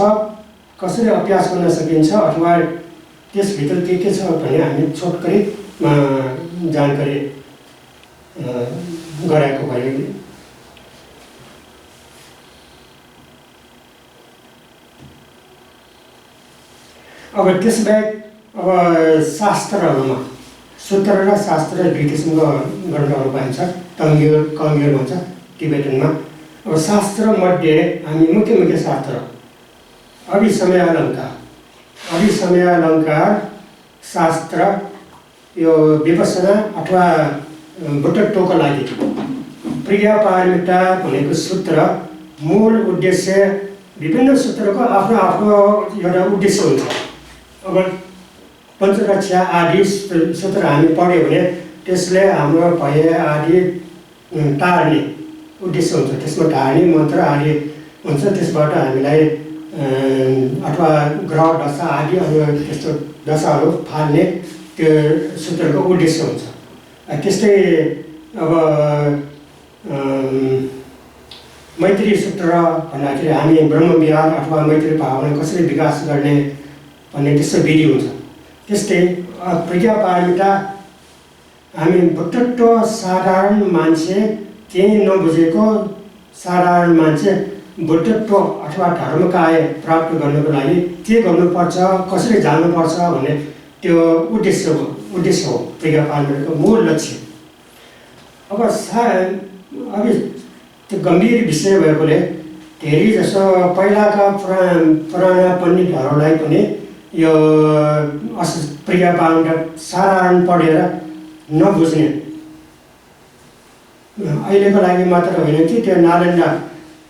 Speaker 1: कसरी अभ्यास गर्न सकिन्छ अथवा त्यसभित्र के छ भने हामी छोटकरीमा जानकारी गराएको भयो। अब त्यसबाहेक अब शास्त्रहरूमा सूत्र र शास्त्र दुई किसिमको ग्रन्थहरू पाइन्छ। कङ्ग्युर भन्छ टिबेटनमा। अब शास्त्र मध्ये हामी मुख्य शास्त्र अभिसमयालङ्कार शास्त्र यो विपसना अथवा बुद्धत्वको लागि प्रियपारमिता भनेको सूत्र मूल उद्देश्य, विभिन्न सूत्रको आफ्नो एउटा उद्देश्य हुन्छ। अब पञ्चरक्षा आदि सूत्र हामी पढ्यो भने त्यसले हाम्रो भय आदि टार्ने उद्देश्य हुन्छ। त्यसमा टार्ने मन्त्र आदि हुन्छ। त्यसबाट हामीलाई अथवा ग्रह दशा आदि त्यस्तो दशाहरू फाल्ने त्यो सूत्रको उद्देश्य हुन्छ। त्यस्तै अब मैत्री सूत्र भन्दाखेरि हामी ब्रह्मविहार अथवा मैत्री भावना कसरी विकास गर्ने भन्ने त्यस्तो विधि हुन्छ। त्यस्तै प्रज्ञापारमिता हामी बुद्धत्व साधारण मान्छे, केही नबुझेको साधारण मान्छे बुद्धत्व अथवा धर्मकाय प्राप्त गर्नको लागि के गर्नुपर्छ, कसरी जानुपर्छ भन्ने त्यो उद्देश्य हो प्रज्ञापारमिताको मूल लक्ष्य। अब त्यो गम्भीर विषय भएकोले धेरै जसो पहिलाका पुराना पण्डितहरूलाई पनि यो प्रज्ञापारमिता साधारण पढेर नबुझ्ने अहिलेको लागि मात्र होइन कि त्यो नालन्दा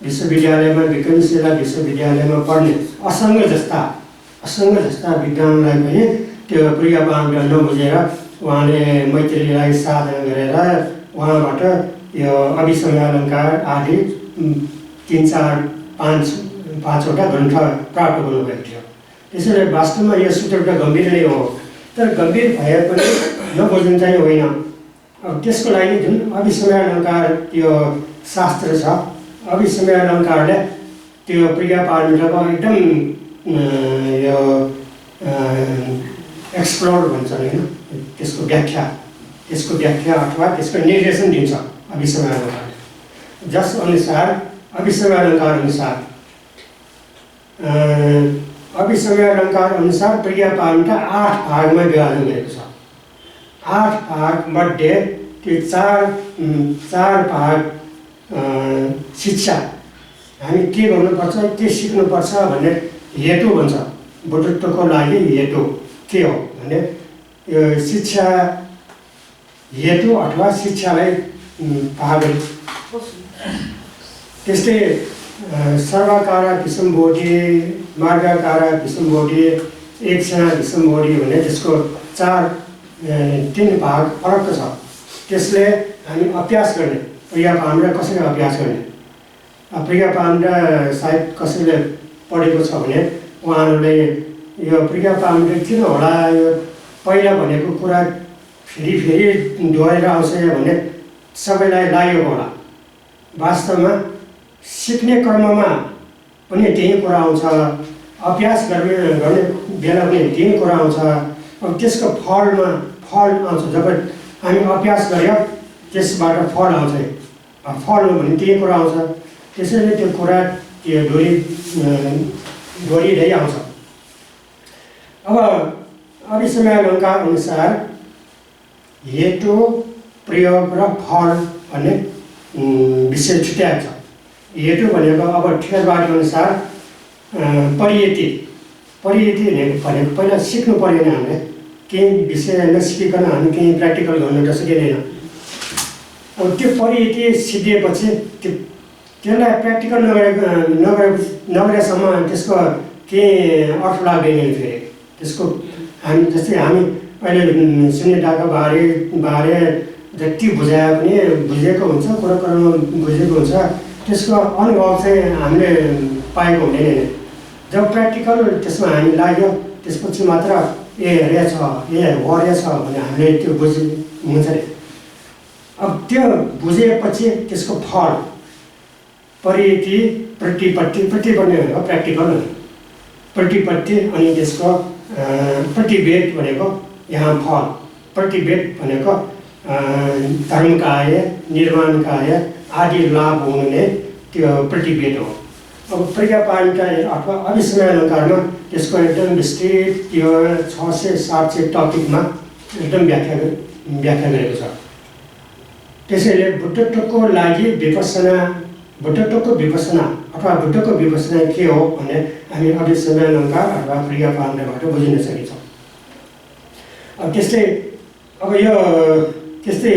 Speaker 1: विश्वविद्यालयमा विक्रमशिला विश्वविद्यालयमा पढ्ने असङ्ग जस्ता विद्वानलाई पनि त्यो प्रियपाण्ड नबुझेर उहाँले मैत्रीलाई साधना गरेर उहाँबाट यो अभिसमय अलङ्कार आदि 3, 4, 5वटा ग्रन्थ प्राप्त गर्नुभएको थियो। त्यसैले वास्तवमा यो सूत्र त गम्भीर नै हो, तर गम्भीर भए पनि नबुझ्नु चाहिँ होइन। अब त्यसको लागि जुन अभिसमय अलङ्कार त्यो शास्त्र छ, अभिसमय अलङ्कारले त्यो प्रियपाण्डको एकदम यो एक्सप्लोर भन्छ होइन, त्यसको व्याख्या अथवा त्यसको निर्देशन दिन्छ अभिसमय अलङ्कारले। जस अनुसार अभिसमय अलङ्कार अनुसार अभिसमय अलङ्कार अनुसार प्रियपाण्ड 8 भागमा विभाजन गरेको छ। 8 भागमध्ये त्यो 4 भाग शिक्षा, हामी के गर्नुपर्छ के सिक्नुपर्छ भन्ने हेतु भन्छ। बुद्धत्वको लागि हेतु के हो भने यो शिक्षा हेतु अथवा शिक्षालाई भाग। त्यस्तै सर्वकारा विषमबोधि, मार्गकारा विषमबोधि, एकसेना विषमबोधि भन्ने त्यसको 3 भाग फरक छ। त्यसले हामी अभ्यास गर्ने, प्रियपाण्ड कसरी अभ्यास गर्ने। प्रियपाण्ड सायद कसैले पढेको छ भने उहाँहरूले यो प्रियपाण्ड किन होला यो पहिला भनेको कुरा फेरि दोहोरेर आउँछ भन्ने सबैलाई लागेको होला। वास्तवमा सिक्ने क्रममा पनि त्यही कुरा आउँछ, अभ्यास गर्ने बेला पनि त्यही कुरा आउँछ। अब त्यसको फल आउँछ। जब हामी अभ्यास गर्यो त्यसबाट फल आउँछ। फल भने त्यही कुरा आउँछ। त्यसैले त्यो कुरा त्यो दोहोरिँदै आउँछ। अब अभिसमय अलङ्कार अनुसार हेतु, प्रयोग र फल भन्ने विषय छुट्याएको छ। हेतु भनेको अब ठेरबारी अनुसार परियति भनेको पहिला सिक्नु परेन। हामीले केही विषय नसिकिकन हामी केही प्र्याक्टिकल गर्नु त सकिँदैन। अब त्यो परियति सिद्धिएपछि त्यसलाई प्र्याक्टिकल नगरेसम्म त्यसको केही अर्थ लाग्दैन। फेरि त्यसको हामी जस्तै हामी अहिले शून्यताको बारे जति बुझाए पनि बुझेको हुन्छ, कुरामा बुझेको हुन्छ, त्यसको अनुभव चाहिँ हामीले पाएको हुँदैन। जब प्र्याक्टिकल त्यसमा हामी लाग्यो त्यसपछि मात्र रहेछ रहेछ भने हामीले त्यो हुन्छ। अब त्यो बुझेपछि त्यसको फल परियति, प्रतिपत्ति भनेको प्र्याक्टिकल, प्रतिपत्ति अनि त्यसको प्रतिवेद भनेको यहाँ फल। प्रतिवेद भनेको धर्मकाय, निर्माणकाय आदि लाभ हुने त्यो प्रतिवेद हो। अब प्रियपाण्ड अथवा अभिसमय अलङ्कारमा त्यसको एकदम विस्तृत त्यो 600-700 टपिकमा एकदम व्याख्या गरेको छ। त्यसैले बुद्धत्वको लागि बुद्धत्वको विपसना अथवा बुद्धको विपसना के हो भने हामी अभिसमय अलङ्कार अथवा प्रियपाण्डबाट बुझिन सकिन्छौँ। अब त्यस्तै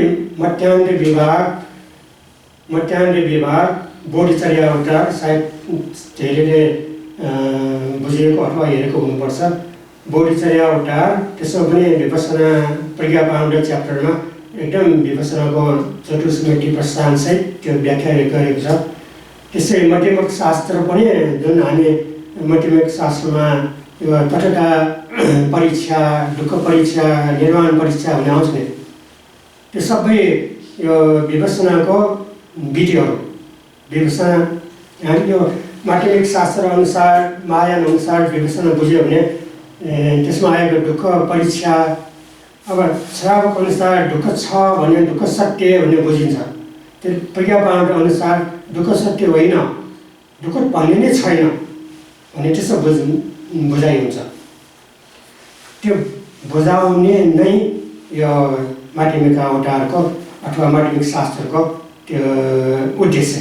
Speaker 1: मध्यान्ह विभाग बोधिचर्या अवतार सायद धेरैले बुझेको अथवा हेरेको हुनुपर्छ। बोधिचर्या अवतार त्यसमा पनि विपसना प्रियपाण्ड च्याप्टरमा एकदम विपसनाको चतुस्मृति प्रस्थानसहित त्यो व्याख्या गरेको छ। त्यसै माध्यमिक शास्त्र पनि जुन हामी माध्यमिक शास्त्रमा यो तटका परीक्षा, दुःख परीक्षा, निर्माण परीक्षा भन्ने आउँछ नि, त्यो सबै यो विपसनाको विधिहरू। विपसना हामी यो माध्यमिक शास्त्र अनुसार महायान अनुसार विपसना बुझ्यो भने त्यसमा आएको दुःख परीक्षा, अब श्रावक अनुसार दुःख छ भने दुःख सत्य भन्ने बुझिन्छ। त्यो प्रियपाण्ड अनुसार दुःख सत्य होइन, दुःख भन्ने नै छैन भने त्यसो बुझाइ हुन्छ। त्यो बुझाउने नै यो माध्यमिक अवतारको अथवा माध्यमिक शास्त्रको त्यो उद्देश्य।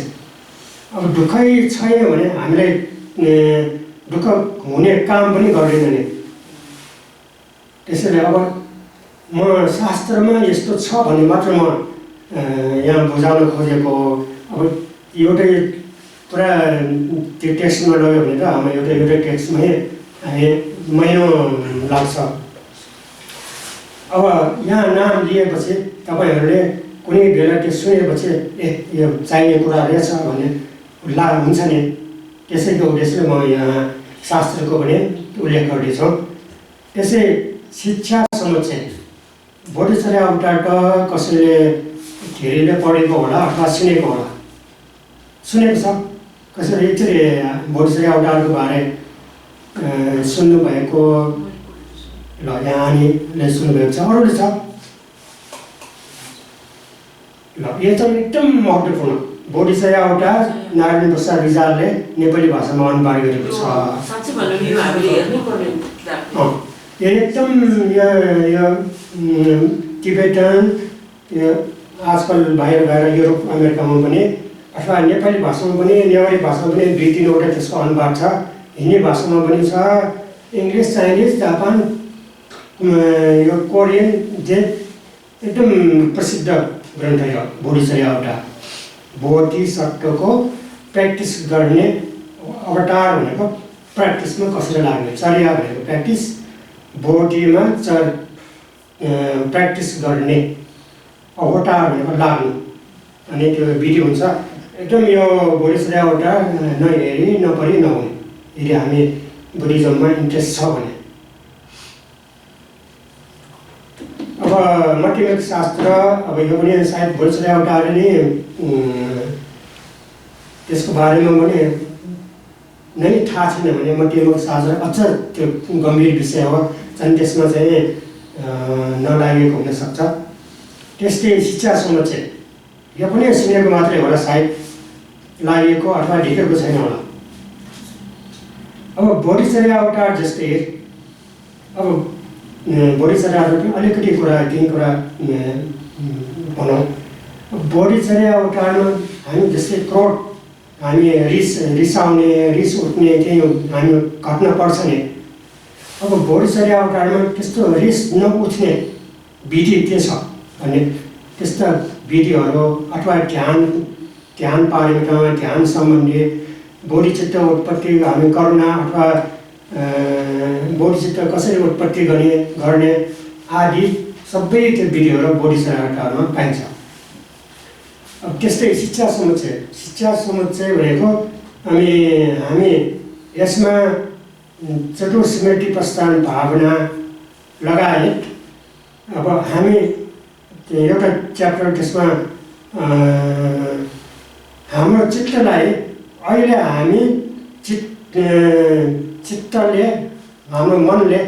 Speaker 1: अब दुःखै छैन भने हामीलाई दुःख हुने काम पनि गर्दैन नि। त्यसैले अब म शास्त्रमा यस्तो छ भन्ने मात्र म यहाँ बुझाउन खोजेको अब एउटै पुरा त्यो टेक्स्टमा लग्यो भने त हाम्रो एउटै टेक्स्टमै हामी महिनौँ लाग्छ। अब यहाँ नाम लिएपछि तपाईँहरूले कुनै बेला त्यो सुनेपछि यो चाहिने कुरा रहेछ भन्ने हुन्छ नि। त्यसैको उद्देश्यले म यहाँ शास्त्रको पनि उल्लेख गर्दैछु। त्यसै शिक्षा समुच्चय बोधिसत्व अवतार त कसैले धेरैले पढेको होला अथवा सुनेको होला, सुनेको छ कसैले एकचोटि बोधिसत्व अवतारको बारे सुन्नुभएको ल यहाँले सुन्नुभएको छ, अरूले छ ल। यो त एकदम महत्त्वपूर्ण बोधिसत्व अवतार नारायण प्रसाद रिजालले नेपाली भाषामा अनुवाद गरेको छ। यो एकदम यो टिबेटन यो आजकल बाहिर गएर युरोप अमेरिकामा पनि अथवा नेपाली भाषामा पनि नेवारी भाषामा पनि 2-3वटा त्यसको अनुवाद छ। हिन्दी भाषामा पनि छ, इङ्ग्लिस, चाइनिज, जापान, यो कोरियन जे एकदम प्रसिद्ध ग्रन्थ यो बोधिसत्व अवतार। बोधिसत्वको प्र्याक्टिस गर्ने अवतार भनेको प्र्याक्टिसमा कसरी लाग्ने, चर्या भनेको प्र्याक्टिस, बोधीमा प्र्याक्टिस गर्ने, अवतार भनेको लाग्नु, अनि त्यो विधि हुन्छ। एकदम यो बोधिसत्व अवतार नहेरी नपढी नहुने यदि हामी बुद्धिज्ममा इन्ट्रेस्ट छ भने। अब मध्यमिक शास्त्र अब यो पनि सायद बोधिसत्व अवतार नै त्यसको बारेमा पनि नै थाहा छैन भने मध्यमिक शास्त्र अझ त्यो गम्भीर विषय हो, झन् त्यसमा चाहिँ नलागेको हुनसक्छ। त्यस्तै शिक्षा समुच्चय यो पनि सुनेको मात्रै होला, सायद लागेको अथवा देखेको छैन होला। अब बोधिसत्व अवतार जस्तै अब बोधिसत्व अवतार अलिकति कुरा केही कुरा भनौँ। बोधिसत्व अवतारमा हामी जस्तै क्रोध, हामी रिसाउने, रिस उठ्ने केही हामी घटना पर्छ नि। अब बोधिसत्व अवतारमा त्यस्तो रिस नउठ्ने विधि के छ भन्ने त्यस्ता विधिहरू अथवा ध्यान पारेमा ध्यान सम्बन्धी बोधिचित्त उत्पत्ति हामी करुणा अथवा बोधिचित्त कसरी उत्पत्ति गर्ने आदि सबै त्यो विधिहरू बोधिसत्व अवतारमा पाइन्छ। अब त्यस्तै शिक्षा समुच्चय भनेको हामी यसमा चतुस्मृति प्रस्थान भावना लगायत अब हामी एउटा च्याप्टर त्यसमा हाम्रो चित्तलाई अहिले हामी चित्तले हाम्रो मनले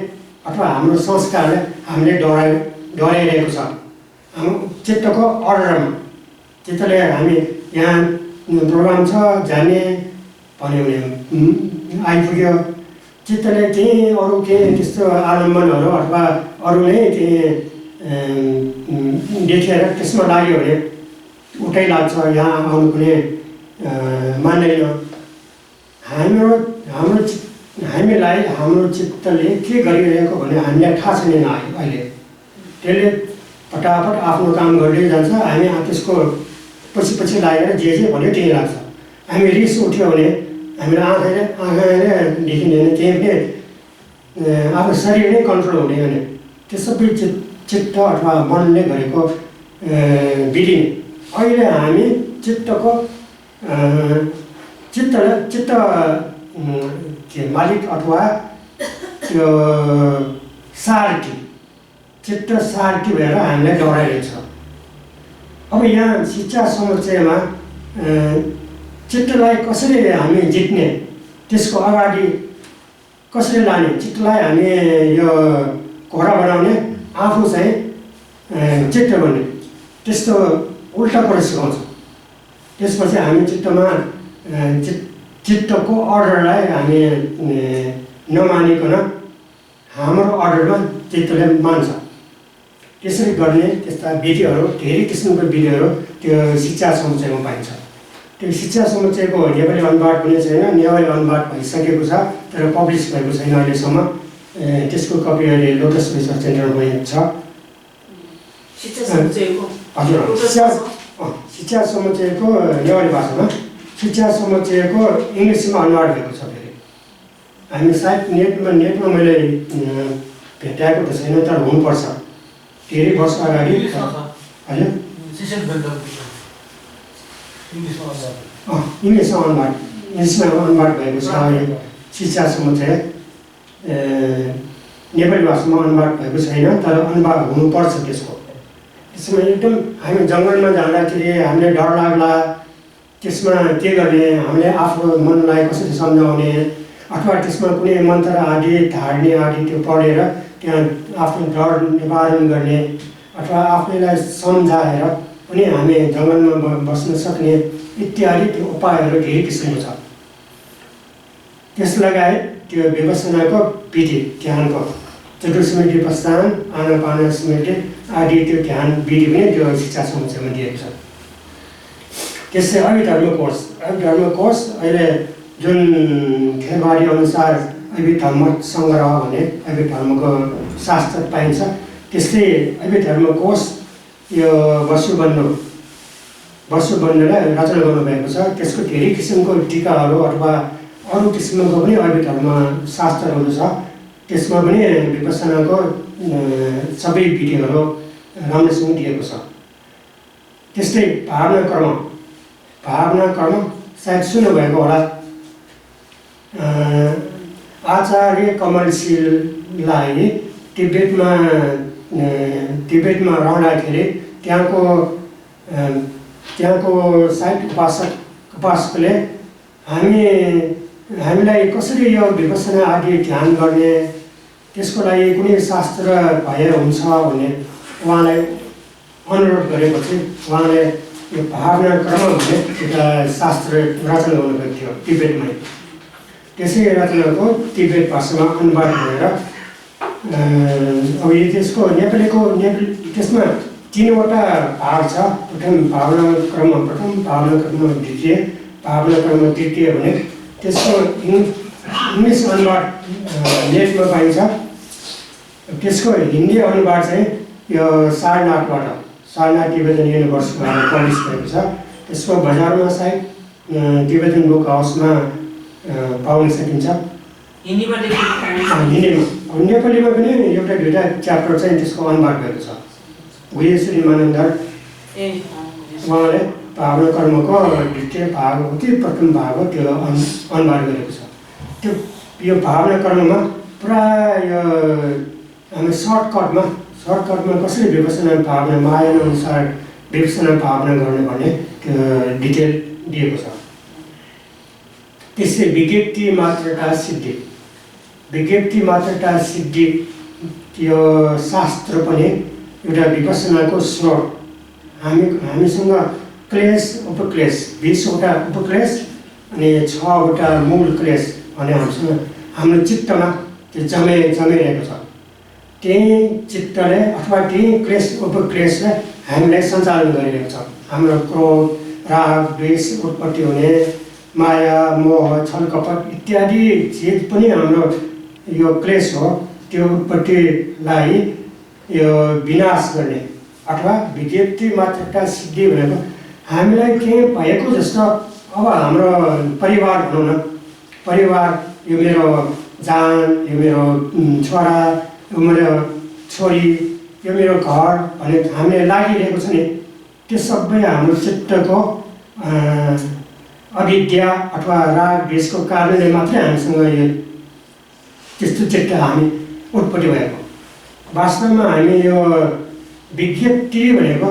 Speaker 1: अथवा हाम्रो संस्कारले हामीले डराइरहेको छ। हाम्रो चित्तको अर्डरमा चित्तले हामी यहाँ प्रोग्राम छ जाने भन्यो भने आइपुग्यो, चित्तले केही अरू केही त्यस्तो आलम्बनहरू अथवा अरू नै केही देखेर त्यसमा लाग्यो भने उठै लाग्छ, यहाँ आउनु पनि मान्दैन। हामीलाई हाम्रो चित्तले के गरिरहेको भने हामीलाई थाहा छैन अहिले। त्यसले फटाफट आफ्नो काम गर्दै जान्छ, हामी त्यसको पछि लागेर जे भन्यो त्यही लाग्छ। हामी रिस उठ्यो भने हामीले आँखाले देखिँदैन, केही पनि आफ्नो शरीर नै कन्ट्रोल हुँदैन। त्यो सबै चित्त अथवा मनले गरेको विधि। अहिले हामी चित्तको चित्त मालिक अथवा त्यो सारथी, चित्त सारथी भएर हामीलाई डराइरहेको छ। अब यहाँ शिक्षा समुच्चयमा चित्तलाई कसरी हामी जित्ने, त्यसको अगाडि कसरी लाने, चित्तलाई हामी यो घोडा बनाउने, आफू चाहिँ चित्त बन्ने, त्यस्तो उल्टा कुरा सिकाउँछ। त्यसपछि हामी चित्तमा चित्तको अर्डरलाई हामी नमानिकन हाम्रो अर्डरमा चित्तले मान्छ। त्यसरी गर्ने त्यस्ता विधिहरू धेरै किसिमको विधिहरू त्यो शिक्षा समुच्चयमा पाइन्छ। त्यो शिक्षा समुच्चयको नेपाली अनुवाद पनि छैन, नेवारी अनुवाद भइसकेको छ तर पब्लिस भएको छैन अहिलेसम्म। त्यसको कपी अहिले लोटस रिसर्च सेन्टरमा छ।
Speaker 2: शिक्षा समुच्चयको
Speaker 1: हजुर शिक्षा समुच्चयको नेवारी भाषामा शिक्षा समुच्चयको इङ्ग्लिसमा अनुवाद भएको छ फेरि। हामी सायद नेटमा मैले भेटाएको त छैन, तर हुनुपर्छ। धेरै वर्ष अगाडि हजुर इङ्ग्लिसमा अनुवाद भएको छ शिक्षा समुच्चय। नेपाली भाषामा अनुवाद भएको छैन, तर अनुवाद हुनुपर्छ त्यसको। त्यसमा एकदम हामी जङ्गलमा जाँदाखेरि हामीले डर लाग्ला, त्यसमा के गर्ने, हामीले आफ्नो मनलाई कसरी सम्झाउने, अथवा त्यसमा कुनै मन्त्र आदि धार्ने आदि त्यो पढेर त्यहाँ आफ्नो डर निवारण गर्ने, अथवा आफैलाई सम्झाएर पनि हामी जङ्गलमा बस्न सक्ने इत्यादि त्यो उपायहरू धेरै किसिमको छ। त्यस लगायत त्यो विपश्यनाको विधि ध्यानको चतुर्स्मृति प्रस्थान, आनापान स्मृति आदि त्यो ध्यान विधि पनि त्यो शिक्षा समुच्चयमा दिएको छ। त्यसै अभिधर्म कोर्स अहिले जुन खेलबारी अनुसार अभिधर्म सङ्ग्रह भन्ने अभिधर्मको शास्त्र पाइन्छ, त्यस्तै अभिधर्म कोर्स यो वसुबन्धुले रचना गर्नुभएको छ। त्यसको धेरै किसिमको टीकाहरू अथवा अरू किसिमको पनि अभिधर्म शास्त्रहरू छ। त्यसमा पनि विपश्यनाको सबै विधिहरू राम्रोसँग दिएको छ। त्यस्तै भावना कर्म सायद सुन्नुभएको होला। आचार्य कमलशीललाई तिब्बतमा रहँदाखेरि त्यहाँको सायद उपासकले हामीलाई कसरी यो विपश्यना आदि ध्यान गर्ने, त्यसको लागि कुनै शास्त्र भए हुन्छ भन्ने उहाँलाई अनुरोध गरेपछि उहाँले यो भावना क्रम भन्ने एउटा शास्त्र रचना गर्नुभएको थियो तिब्बतमै। त्यसै रचनाको तिब्बत भाषामा अनुवाद गरेर अब त्यसको नेपाली त्यसमा 3वटा भाग छ। प्रथम भावना क्रम द्वितीय, भावना क्रम तृतीय भने त्यसको इङ्ग्लिस अनुवाद नेटमा पाइन्छ। त्यसको हिन्दी अनुवाद चाहिँ यो सारनाथ तिब्बतन युनिभर्सिटीबाट पब्लिस भएको छ। त्यसको बजारमा सायद तिब्बतन बुक हाउसमा पाउन सकिन्छ हिन्दीमा। नेपालीमा पनि एउटा दुईवटा च्याप्टर चाहिँ त्यसको अनुवाद भएको छ। श्री मानन्दर उहाँले भावना कर्मको द्वितीय भाग हो कि प्रथम भाग हो त्यो अनुवाद गरेको छ। यो भावना कर्ममा प्राय यो हामी सर्टकटमा कसरी विपश्यना भावना माया अनुसार विपश्यना भावना गर्ने भन्ने त्यो डिटेल दिएको छ। त्यसै विज्ञप्ति मात्रता सिद्धि यो शास्त्र पनि एउटा विपश्यनाको स्रोत। हामीसँग क्लेश उपक्लेश 20वटा उपक्लेश अनि 6वटा मूल क्लेश भने हाम्रो चित्तमा त्यो जमिरहेको छ। त्यही चित्तले अथवा त्यही क्लेश उपक्लेशले हामीलाई सञ्चालन गरिरहेको छ। हाम्रो क्रोध, राग, द्वेष उत्पत्ति हुने, माया, मोह, छल कपट इत्यादि चिज पनि हाम्रो यो क्लेश हो। त्यो उत्पत्तिलाई यो विनाश गर्ने अथवा विज्ञप्ति मात्रता सिद्धि भनेको हामीलाई केही भएको जस्तो। अब हाम्रो परिवार भनौँ न, परिवार यो मेरो जान, यो मेरो छोरा, यो मेरो छोरी, यो मेरो घर भन्ने हामीलाई लागिरहेको छ नि, त्यो सबै हाम्रो चित्तको अविद्या अथवा राग द्वेषको कारणले मात्रै हामीसँग यो त्यस्तो चित्त हामी उत्पत्ति भएको। वास्तवमा हामी यो विज्ञप्ति भनेको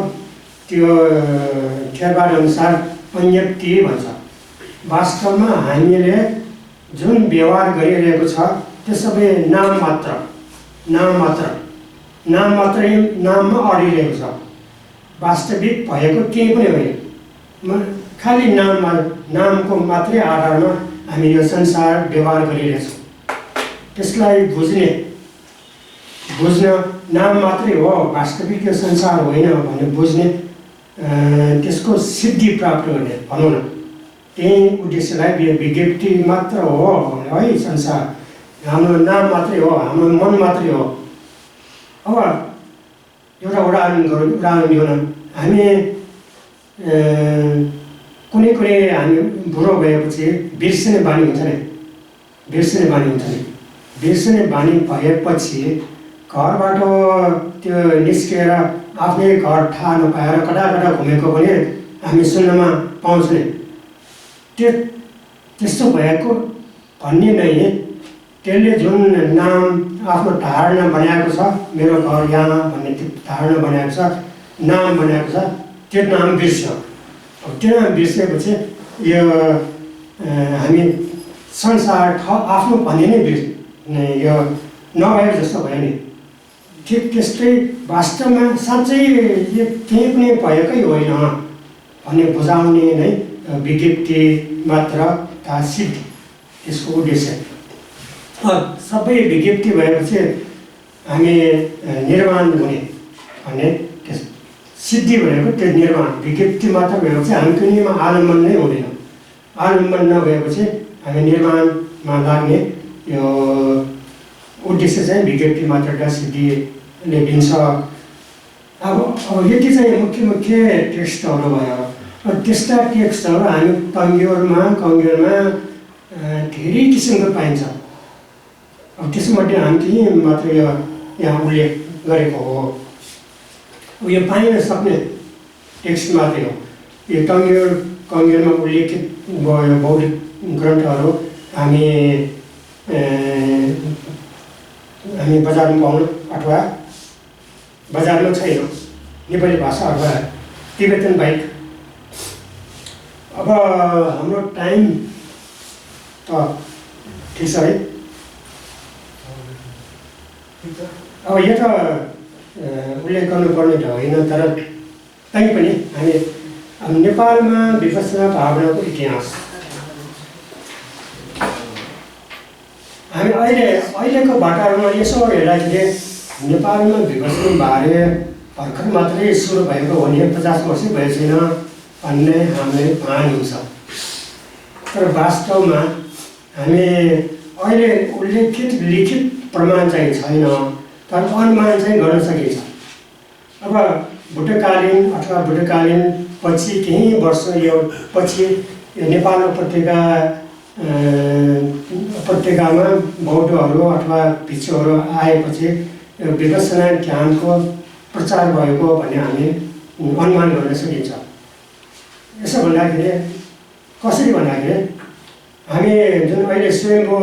Speaker 1: त्यो खेलबाड अनुसार अन्यक्ति भन्छ। वास्तवमा हामीले जुन व्यवहार गरिरहेको छ त्यो सबै नाम मात्रै नाममा अडिरहेको छ। वास्तविक भएको केही पनि होइन, खालि नामको मात्रै आधारमा हामी यो संसार व्यवहार गरिरहेछौँ। त्यसलाई बुझ्न नाम मात्रै हो, वास्तविक यो संसार होइन भन्ने बुझ्ने, त्यसको सिद्धि प्राप्त गर्ने भनौँ न, त्यही उद्देश्यलाई विज्ञप्ति मात्र हो भने है। संसार हाम्रो नाम मात्रै हो, हाम्रो मन मात्रै हो। अब एउटा उदाहरण दिउँ न, हामी कुनै हामी बुढो भएपछि बिर्सिने बानी हुन्छ नि, बिर्सिने बानी भएपछि घरबाट त्यो निस्केर आफ्नै घर थाहा नपाएर कता कता घुमेको पनि हामी सुन्नमा पाउँछ नि। त्यस्तो भएको भन्ने नै त्यसले जुन नाम आफ्नो धारणा बनाएको छ, मेरो घर यहाँ भन्ने धारणा बनाएको छ, नाम बनाएको छ, त्यो नाम बिर्स्यो। त्यो नाम बिर्सेपछि यो हामी संसार आफ्नो भन्ने नै यो नभएको जस्तो भयो नि। ठिक त्यस्तै वास्तवमा साँच्चै यो केही पनि भएकै होइन भन्ने बुझाउने नै विज्ञप्ति मात्र सिद्धि, त्यसको उद्देश्य। सबै विज्ञप्ति भएपछि हामी निर्माण हुने भन्ने सिद्धि भनेको त्यो निर्माण विज्ञप्ति मात्र भएपछि हामी कुनैमा आलम्बन नै हुँदैन। आलम्बन नभएपछि हामी निर्माणमा लाग्ने यो उद्देश्य चाहिँ विज्ञप्ति मात्रका सिद्धिले दिन्छ। अब यति चाहिँ मुख्य टेक्स्टहरू भयो। त्यस्ता टेक्स्टहरू हामी कङ्ग्योरमा धेरै किसिमको पाइन्छ। अब त्यसमध्ये हामी केही मात्र यहाँ उल्लेख गरेको हो। यो पाइन सक्ने टेक्स्ट मात्रै हो। यो कङ्ग्योरमा उल्लेखित बौद्धिक ग्रन्थहरू हामी बजारमा पाउन अथवा बजारमा छैन, नेपाली भाषा अथवा तिब्बतन बाहेक। अब हाम्रो टाइम त ठिक छ है। अब यो त उल्लेख गर्नुपर्ने त होइन, तर तैपनि हामी नेपालमा विपश्यना भावनाको इतिहास हामी अहिलेको बाटामा यसो हेर्दाखेरि नेपालमा विपश्यना बारे भर्खर मात्रै सुरु भएको हो भने 50 वर्ष भएको छैन भन्ने हामीले भान हुन्छ। तर वास्तवमा हामी अहिले उल्लेखित लिखित प्रमाण चाहिँ छैन, तर अनुमान चाहिँ गर्न सकिन्छ। अब बुद्धकालीन अथवा बुद्धकालीन पछि केही वर्ष यो पछि नेपाल उपत्यकामा बौद्धहरू अथवा भिक्षुहरू आएपछि विपश्यना ज्ञानको प्रचार भएको भन्ने हामी अनुमान गर्न सकिन्छ। यसो भन्दाखेरि कसरी भन्दाखेरि हामी जुन अहिले स्वयम्भू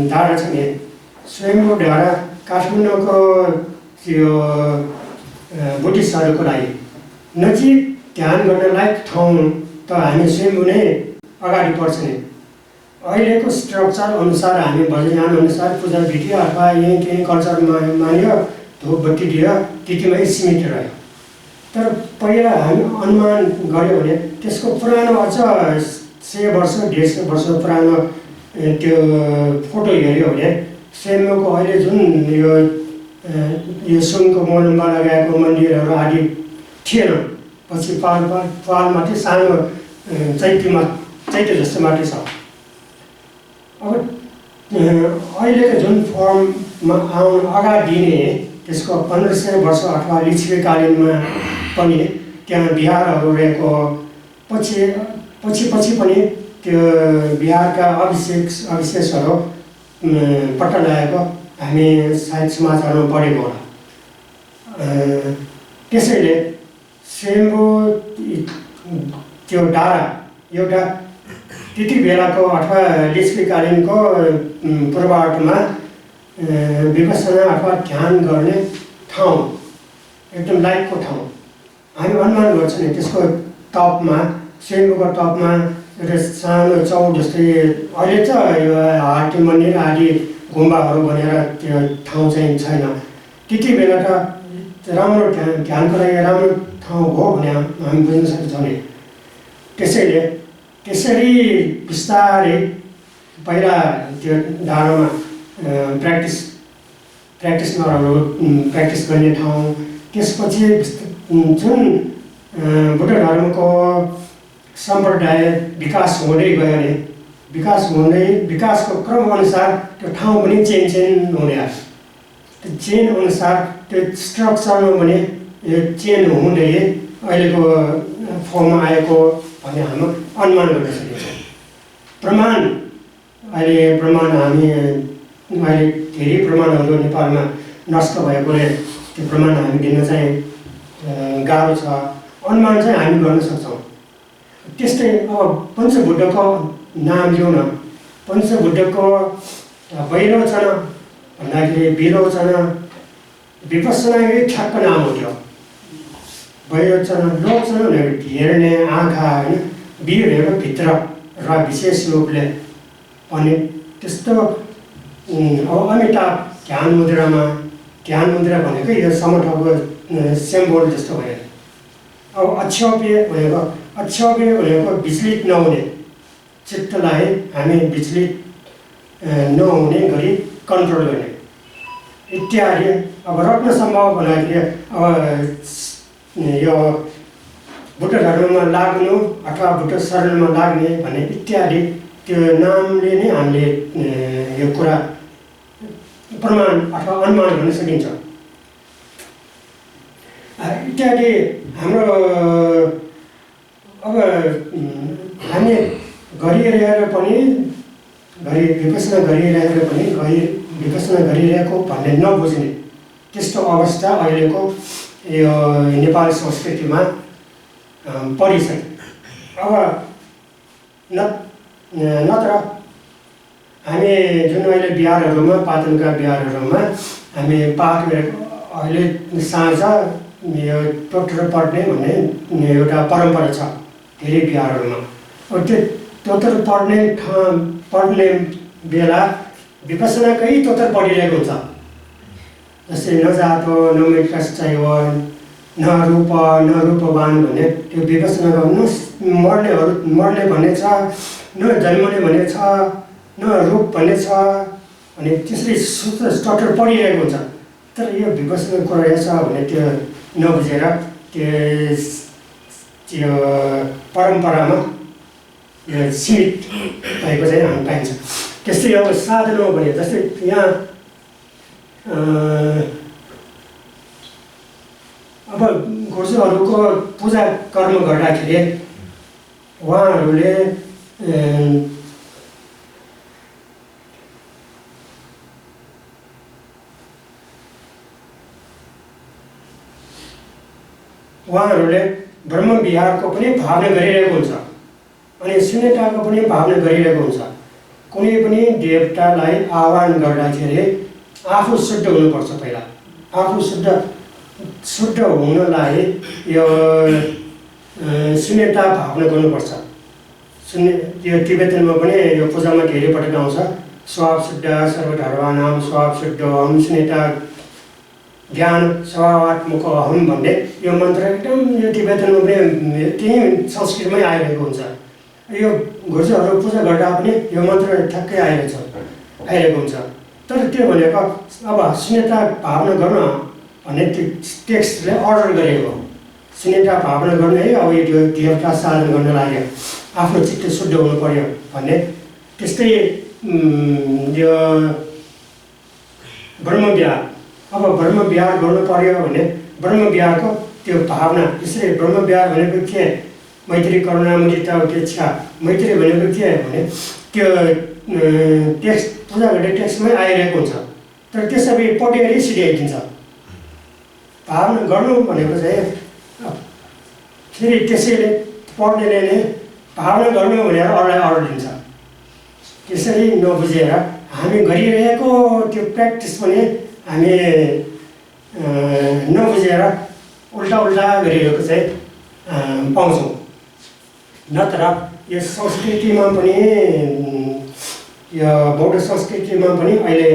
Speaker 1: धारा छ नि, स्वयम्भू धारा काठमाडौँको त्यो बुद्धिस्टहरूको लागि नजिक ध्यान गर्न लायक ठाउँ त हामी स्वयम्भू नै अगाडि पर्छ नि। अहिलेको स्ट्रक्चर अनुसार हामी भजनयान अनुसार पूजा विधि अथवा यहीँ केही कल्चर मान्यो, धूप बत्ती दियो, त्यतिमै सीमित रह्यो। तर पहिला हामी अनुमान गऱ्यो भने त्यसको पुरानो अझ 100 वर्ष 150 वर्ष पुरानो त्यो फोटो हेऱ्यो भने स्वयम्भूको अहिले जुन यो सुनको मोलमा लगाएको मन्दिरहरू आदि थिएन। पछि पाल मात्रै सानो चैत्य जस्तो मात्रै छ। अब अहिलेको जुन फर्ममा आउन अगाडि नै त्यसको 1500 वर्ष अथवा लिच्छवीकालीनमा पनि त्यहाँ बिहारहरू रहेको, पछि पनि त्यो बिहारका अविशेषहरू पत्ता लगाएको हामी सायद समाचारमा पढेको होला। त्यसैले स्वयम्भू त्यो डाँडा एउटा त्यति बेलाको अथवा लिच्छवीकालीनको पूर्वार्धमा विपश्यना अथवा ध्यान गर्ने ठाउँ, एकदम लायकको ठाउँ हामी अनुमान गर्छौँ नि। त्यसको टपमा स्वयम्भूको टपमा एउटा सानो चौर जस्तै अहिले त यो हाटी मन्दिर आदि गुम्बाहरू बनेर त्यो ठाउँ चाहिँ छैन। त्यति बेला त राम्रो ध्यानको लागि राम्रो ठाउँ हो भने हामी बुझ्न सक्छौँ नि। त्यसरी बिस्तारै पहिला त्यो डाँडामा प्र्याक्टिस गर्ने ठाउँ, त्यसपछि जुन बुद्ध धर्मको सम्प्रदाय विकास हुँदै गयो भने विकासको क्रम अनुसार त्यो ठाउँ पनि चेन्ज हुने आयो। त्यो चेन अनुसार त्यो स्ट्रक्चरमा पनि यो चेन हुँदै अहिलेको फर्ममा आएको भन्ने हामी अनुमान गर्न सकिन्छ। प्रमाण हामी अहिले धेरै प्रमाणहरू नेपालमा नष्ट भएकोले त्यो प्रमाण हामी दिन चाहिँ गाह्रो छ। अनुमान चाहिँ हामी गर्न सक्छौँ। त्यस्तै अब पञ्चबुद्धको नाम लिउँ न। पञ्चबुद्धको वैरोचन भन्दाखेरि विरोचन विपස්සना ठ्याक्क नाम हो त्यो। वैरोचन लोचन भनेको हेर्ने आँखा होइन, वीर हेर भित्र र विशेष रूपले अनि त्यस्तो। अब अमिताभ ध्यान मुद्रा भनेको यो समठको सिम्बोल जस्तो भयो। अब अक्षोभ्य भनेको विचलित नहुने, चित्तलाई हामी विचलित नहुने गरी कन्ट्रोल गर्ने इत्यादि। अब रत्न सम्भव भन्दाखेरि अब यो बुद्ध धर्ममा लाग्नु अथवा बुद्ध शरणमा लाग्ने भन्ने इत्यादि त्यो नामले नै हामीले यो कुरा प्रमाण अथवा अनुमान गर्न सकिन्छ इत्यादि। हाम्रो अब हामी गरिरहेर पनि विपसना गरिरहेको भन्ने नबुझ्ने त्यस्तो अवस्था अहिलेको यो नेपाली संस्कृतिमा परिसक्यो। अब नत्र हामी जुन अहिले बिहारहरूमा पातनका बिहारहरूमा हामी पाठ गरेको अहिले साँझ यो टोटर पढ्ने भन्ने एउटा परम्परा छ धेरै बिहारहरूमा। अब त्यो टोटर पढ्ने बेला विपसनाकै टोटर पढिरहेको हुन्छ। जस्तै न जातो न मैकश्चैव न रूपवान भन्ने त्यो विपसना गर्नु मर्ने भन्ने छ, न जन्मने भन्ने छ, न रूप भन्ने छ अनि त्यसरी टोटर पढिरहेको हुन्छ। तर यो विपसना कुरा रहेछ भने त्यो नबुझेर त्यो परम्परामा सीमित भएको चाहिँ हामी पाइन्छ। त्यस्तै अब साधन हो भने जस्तै यहाँ अब गुर्जरहरूको पूजा कर्म गर्दाखेरि उहाँहरूले ब्रह्म विहारको पनि भावना गरिरहेको हुन्छ अनि शून्यताको पनि भावना गरिरहेको हुन्छ। कुनै पनि देवतालाई आह्वान गर्दाखेरि आफू शुद्ध हुनुपर्छ। पहिला आफू शुद्ध हुनलाई यो शून्यता भावना गर्नुपर्छ। यो तिब्बतमा पनि यो पूजामा धेरै पटक आउँछ स्वभाव शुद्ध सर्वधर्माणाम स्वभाव शुद्ध अहम शून्यता ज्ञान स्वभावात्मक अहम भन्ने यो मन्त्र एकदम यो तिब्बतमा पनि त्यही संस्कृतमै आइरहेको हुन्छ। यो गुर्जरहरू पूजा गर्दा पनि यो मन्त्र ठ्याक्कै आइरहेको हुन्छ। तर त्यो भनेको अब शून्यता भावना गर्न भन्ने त्यो टेक्स्टले अर्डर गरेको शून्यता भावना गर्ने है। अब यो देवता साधन गर्न लाग्यो आफ्नो चित्त शुद्ध हुनु पर्यो भन्ने। त्यस्तै यो ब्रह्मविहार अब ब्रह्मविहार गर्नु पर्यो भने ब्रह्मविहारको त्यो भावना यसरी ब्रह्मविहार भनेको के मैत्री करुणा मुदिता उपेक्षा मैत्री भनेको के भने त्यो टेक्स्ट पूजा गर्ने टेक्स्टमै आइरहेको हुन्छ। तर त्यसरी पढेरै सिकाइदिन्छ। भावना गर्नु भनेको चाहिँ फेरि त्यसैले पढ्नेले नै भावना गर्नु भनेर अरूलाई अर्डर दिन्छ। त्यसरी नबुझेर हामी गरिरहेको त्यो प्र्याक्टिस पनि हामी नबुझेर उल्टा गरिरहेको चाहिँ पाउँछौँ। नत्र यो संस्कृतिमा पनि यो बौद्ध संस्कृतिमा पनि अहिले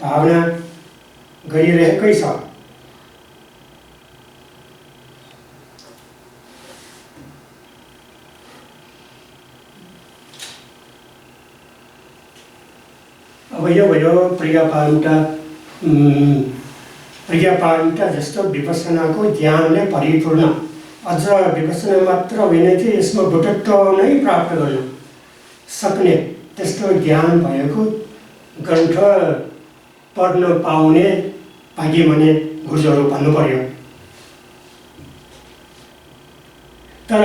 Speaker 1: भावना गरिरहेकै छ। अब यो भयो प्रज्ञापारमिता जस्तो विपसनाको ज्ञानले परिपूर्ण। अझ विपसना मात्र होइन कि यसमा बुद्धत्व नै प्राप्त गर्न सक्ने त्यस्तो ज्ञान भएको ग्रन्थ पढ्न पाउने भाग्य भने गुर्जरहरू भन्नु पर्यो। तर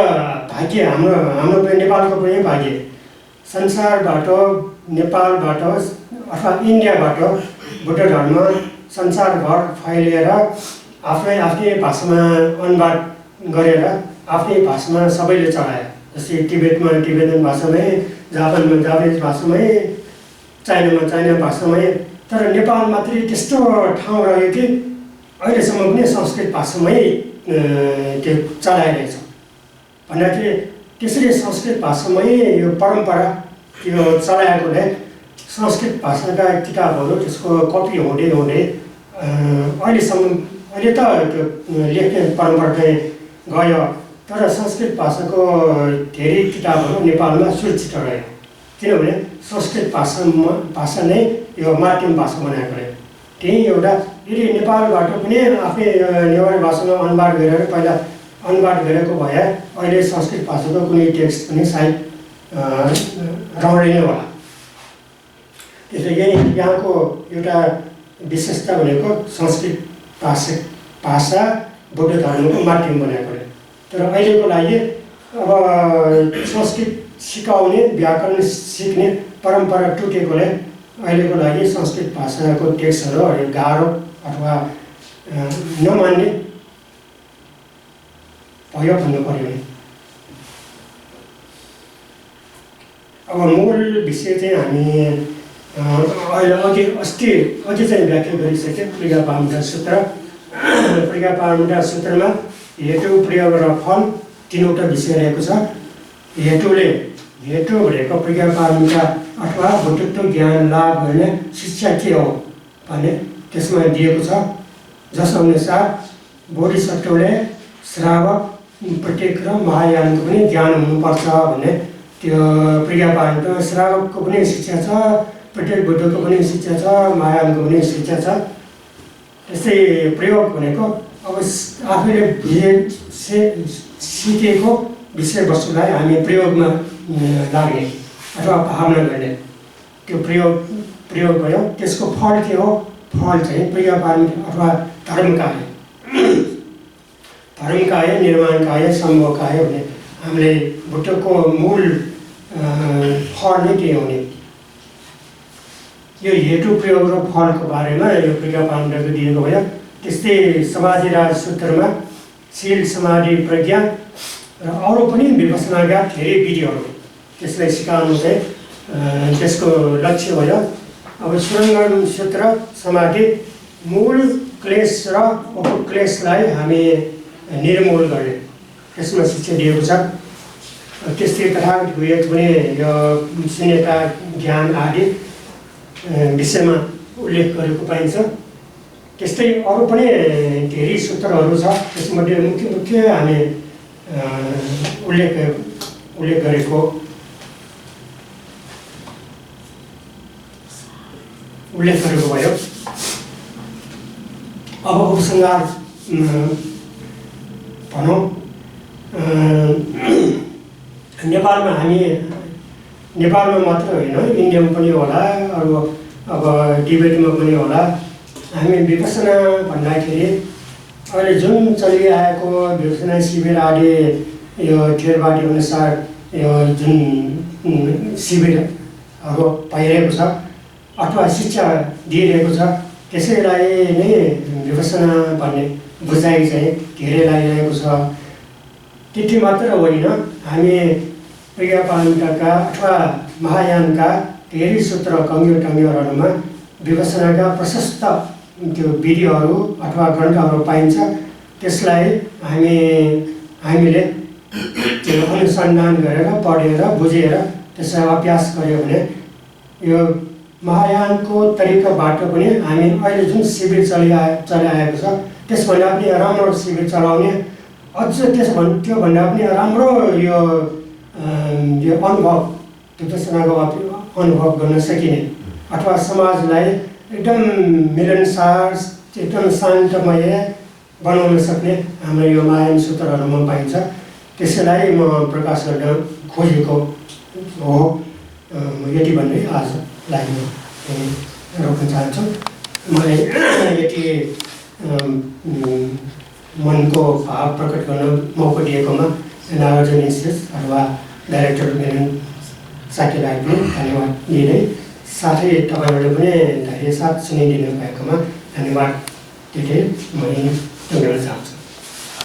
Speaker 1: भाग्य हाम्रो पनि नेपालको पनि भाग्य संसारबाट नेपालबाट अथवा इन्डियाबाट बुद्ध धर्म संसारभर फैलिएर आफ्नै भाषामा अनुवाद गरेर आफ्नै भाषामा सबैले चलाए। जस्तै तिब्बतमा तिब्बतन भाषामै, जापानमा जापानिज भाषामै, चाइनामा चाइना भाषामै। तर नेपाल मात्रै त्यस्तो ठाउँ रह्यो कि अहिलेसम्म पनि संस्कृत भाषामै त्यो चलाइरहेछ। भन्दाखेरि त्यसरी संस्कृत भाषामै यो परम्परा त्यो चलाएकोले संस्कृत भाषाका किताबहरू त्यसको कपी हुँदै हुँदै अहिले त त्यो लेख्ने परम्परा चाहिँ गयो, तर संस्कृत भाषाको धेरै किताबहरू नेपालमा सुरक्षित रह्यो। किनभने संस्कृत भाषा नै यो माध्यम भाषा बनाएको रह्यो। त्यही एउटा यदि नेपालबाट पनि आफ्नै नेपाली भाषामा अनुवाद गरेर पहिला अनुवाद गरेको भए अहिले संस्कृत भाषाको कुनै टेक्स्ट पनि सायद रहँदैन होला। त्यसले यहाँको एउटा विशेषता भनेको संस्कृत भाषा बौद्ध धर्मको माध्यम बनाएको रह्यो। तर अहिलेको लागि अब संस्कृत सिकाउने व्याकरण सिक्ने परम्परा टुटेकोले अहिलेको लागि संस्कृत भाषाको टेक्स्टहरू अलि गाह्रो अथवा नमान्ने भयो भन्नु पर्यो नि। अब मूल विषय चाहिँ हामी अहिले अझै चाहिँ व्याख्या गरिसक्यो। प्रियापारमिता सूत्र, प्रियापारमिता सूत्रमा हेतु प्रयोग र फल तीनवटा विषय रहेको छ। हेतु भनेको प्रियापारमिता अथवा बुद्धत्व ज्ञान लाभ गर्ने शिक्षा के हो भने त्यसमा दिएको छ। जसअनुसार बोधिसत्वले श्रावक प्रत्येक र महायानको पनि ज्ञान हुनुपर्छ भन्ने त्यो प्रियापारमिता श्रावकको पनि शिक्षा छ, प्रत्येक बुद्धको पनि शिक्षा छ, महायानको पनि शिक्षा छ। त्यस्तै प्रयोग भनेको अब आफूले सिकेको विषयवस्तुलाई हामी प्रयोगमा लाग्ने अथवा भावना गर्ने, त्यो प्रयोग भयो। त्यसको फल के हो? फल चाहिँ प्रियापारमिता अथवा धर्मकाय, निर्माणकाय, सम्भवकाय भन्ने हामीले बुद्धको मूल फल नै के हुने। यो हेतु प्रयोग र फलको बारेमा यो प्रियापारमिताको दिएको भयो। त्यस्तै समाधिराज सूत्रमा शील समाधि प्रज्ञा र अरू पनि विपसनाका धेरै विधिहरू त्यसलाई सिकाउनु चाहिँ त्यसको लक्ष्य भयो। अब सुरङ्गम सूत्र समाधि मूल क्लेश र उपक्लेशलाई हामी निर्मूल गर्ने त्यसमा शिक्षा दिएको छ। त्यस्तै तथागत विवेक पनि यो शून्यता ज्ञान आदि विषयमा उल्लेख गरेको पाइन्छ। त्यस्तै अरू पनि धेरै सूत्रहरू छ। त्यसमध्ये मुख्य हामी उल्लेख गरेको भयो। अब उपसंहार भनौँ। नेपालमा मात्र होइन, इन्डियामा पनि होला, अरू अब तिब्बतमा पनि होला। हामी विपसना भन्दाखेरि अहिले जुन चलिआएको विपसना शिविर आदि यो थेरवादी अनुसार यो जुन शिविरहरू भइरहेको छ अथवा शिक्षा दिइरहेको छ, त्यसैलाई नै विपसना भन्ने बुझाइ चाहिँ धेरै लागिरहेको छ। त्यति मात्र होइन, हामी प्रियापारमिताका अथवा महायानका धेरै सूत्र कङ्ग्यो विपसनाका प्रशस्त त्यो विधिहरू अथवा ग्रन्थहरू पाइन्छ। त्यसलाई हामीले त्यो अनुसन्धान गरेर पढेर बुझेर त्यसलाई अभ्यास गऱ्यो भने यो महायानको तरिकाबाट पनि हामी अहिले जुन शिविर चलिआएको छ त्यसभन्दा पनि राम्रो शिविर चलाउने, अझ त्योभन्दा पनि राम्रो यो अनुभव विपसनाको अनुभव गर्न सकिने अथवा समाजलाई एकदम मिलनसार एकदम शान्तमय बनाउन सक्ने हाम्रो यो महायान सूत्रहरूमा पाइन्छ। त्यसैलाई म प्रकाश गर्न खोजेको हो। यति भन्दै आजलाई म रोक्न चाहन्छु। मलाई यति मनको भाव प्रकट गर्न मौका दिएकोमा नागार्जुन इन्स्टिट्युट अथवा डाइरेक्टर मेनन साकेलाई पनि धन्यवाद दिँदै साथै तपाईँहरूले पनि धेरै साथ सुनिदिनु भएकोमा धन्यवाद दिँदै म यहीँ टुङ्ग्याउन चाहन्छु।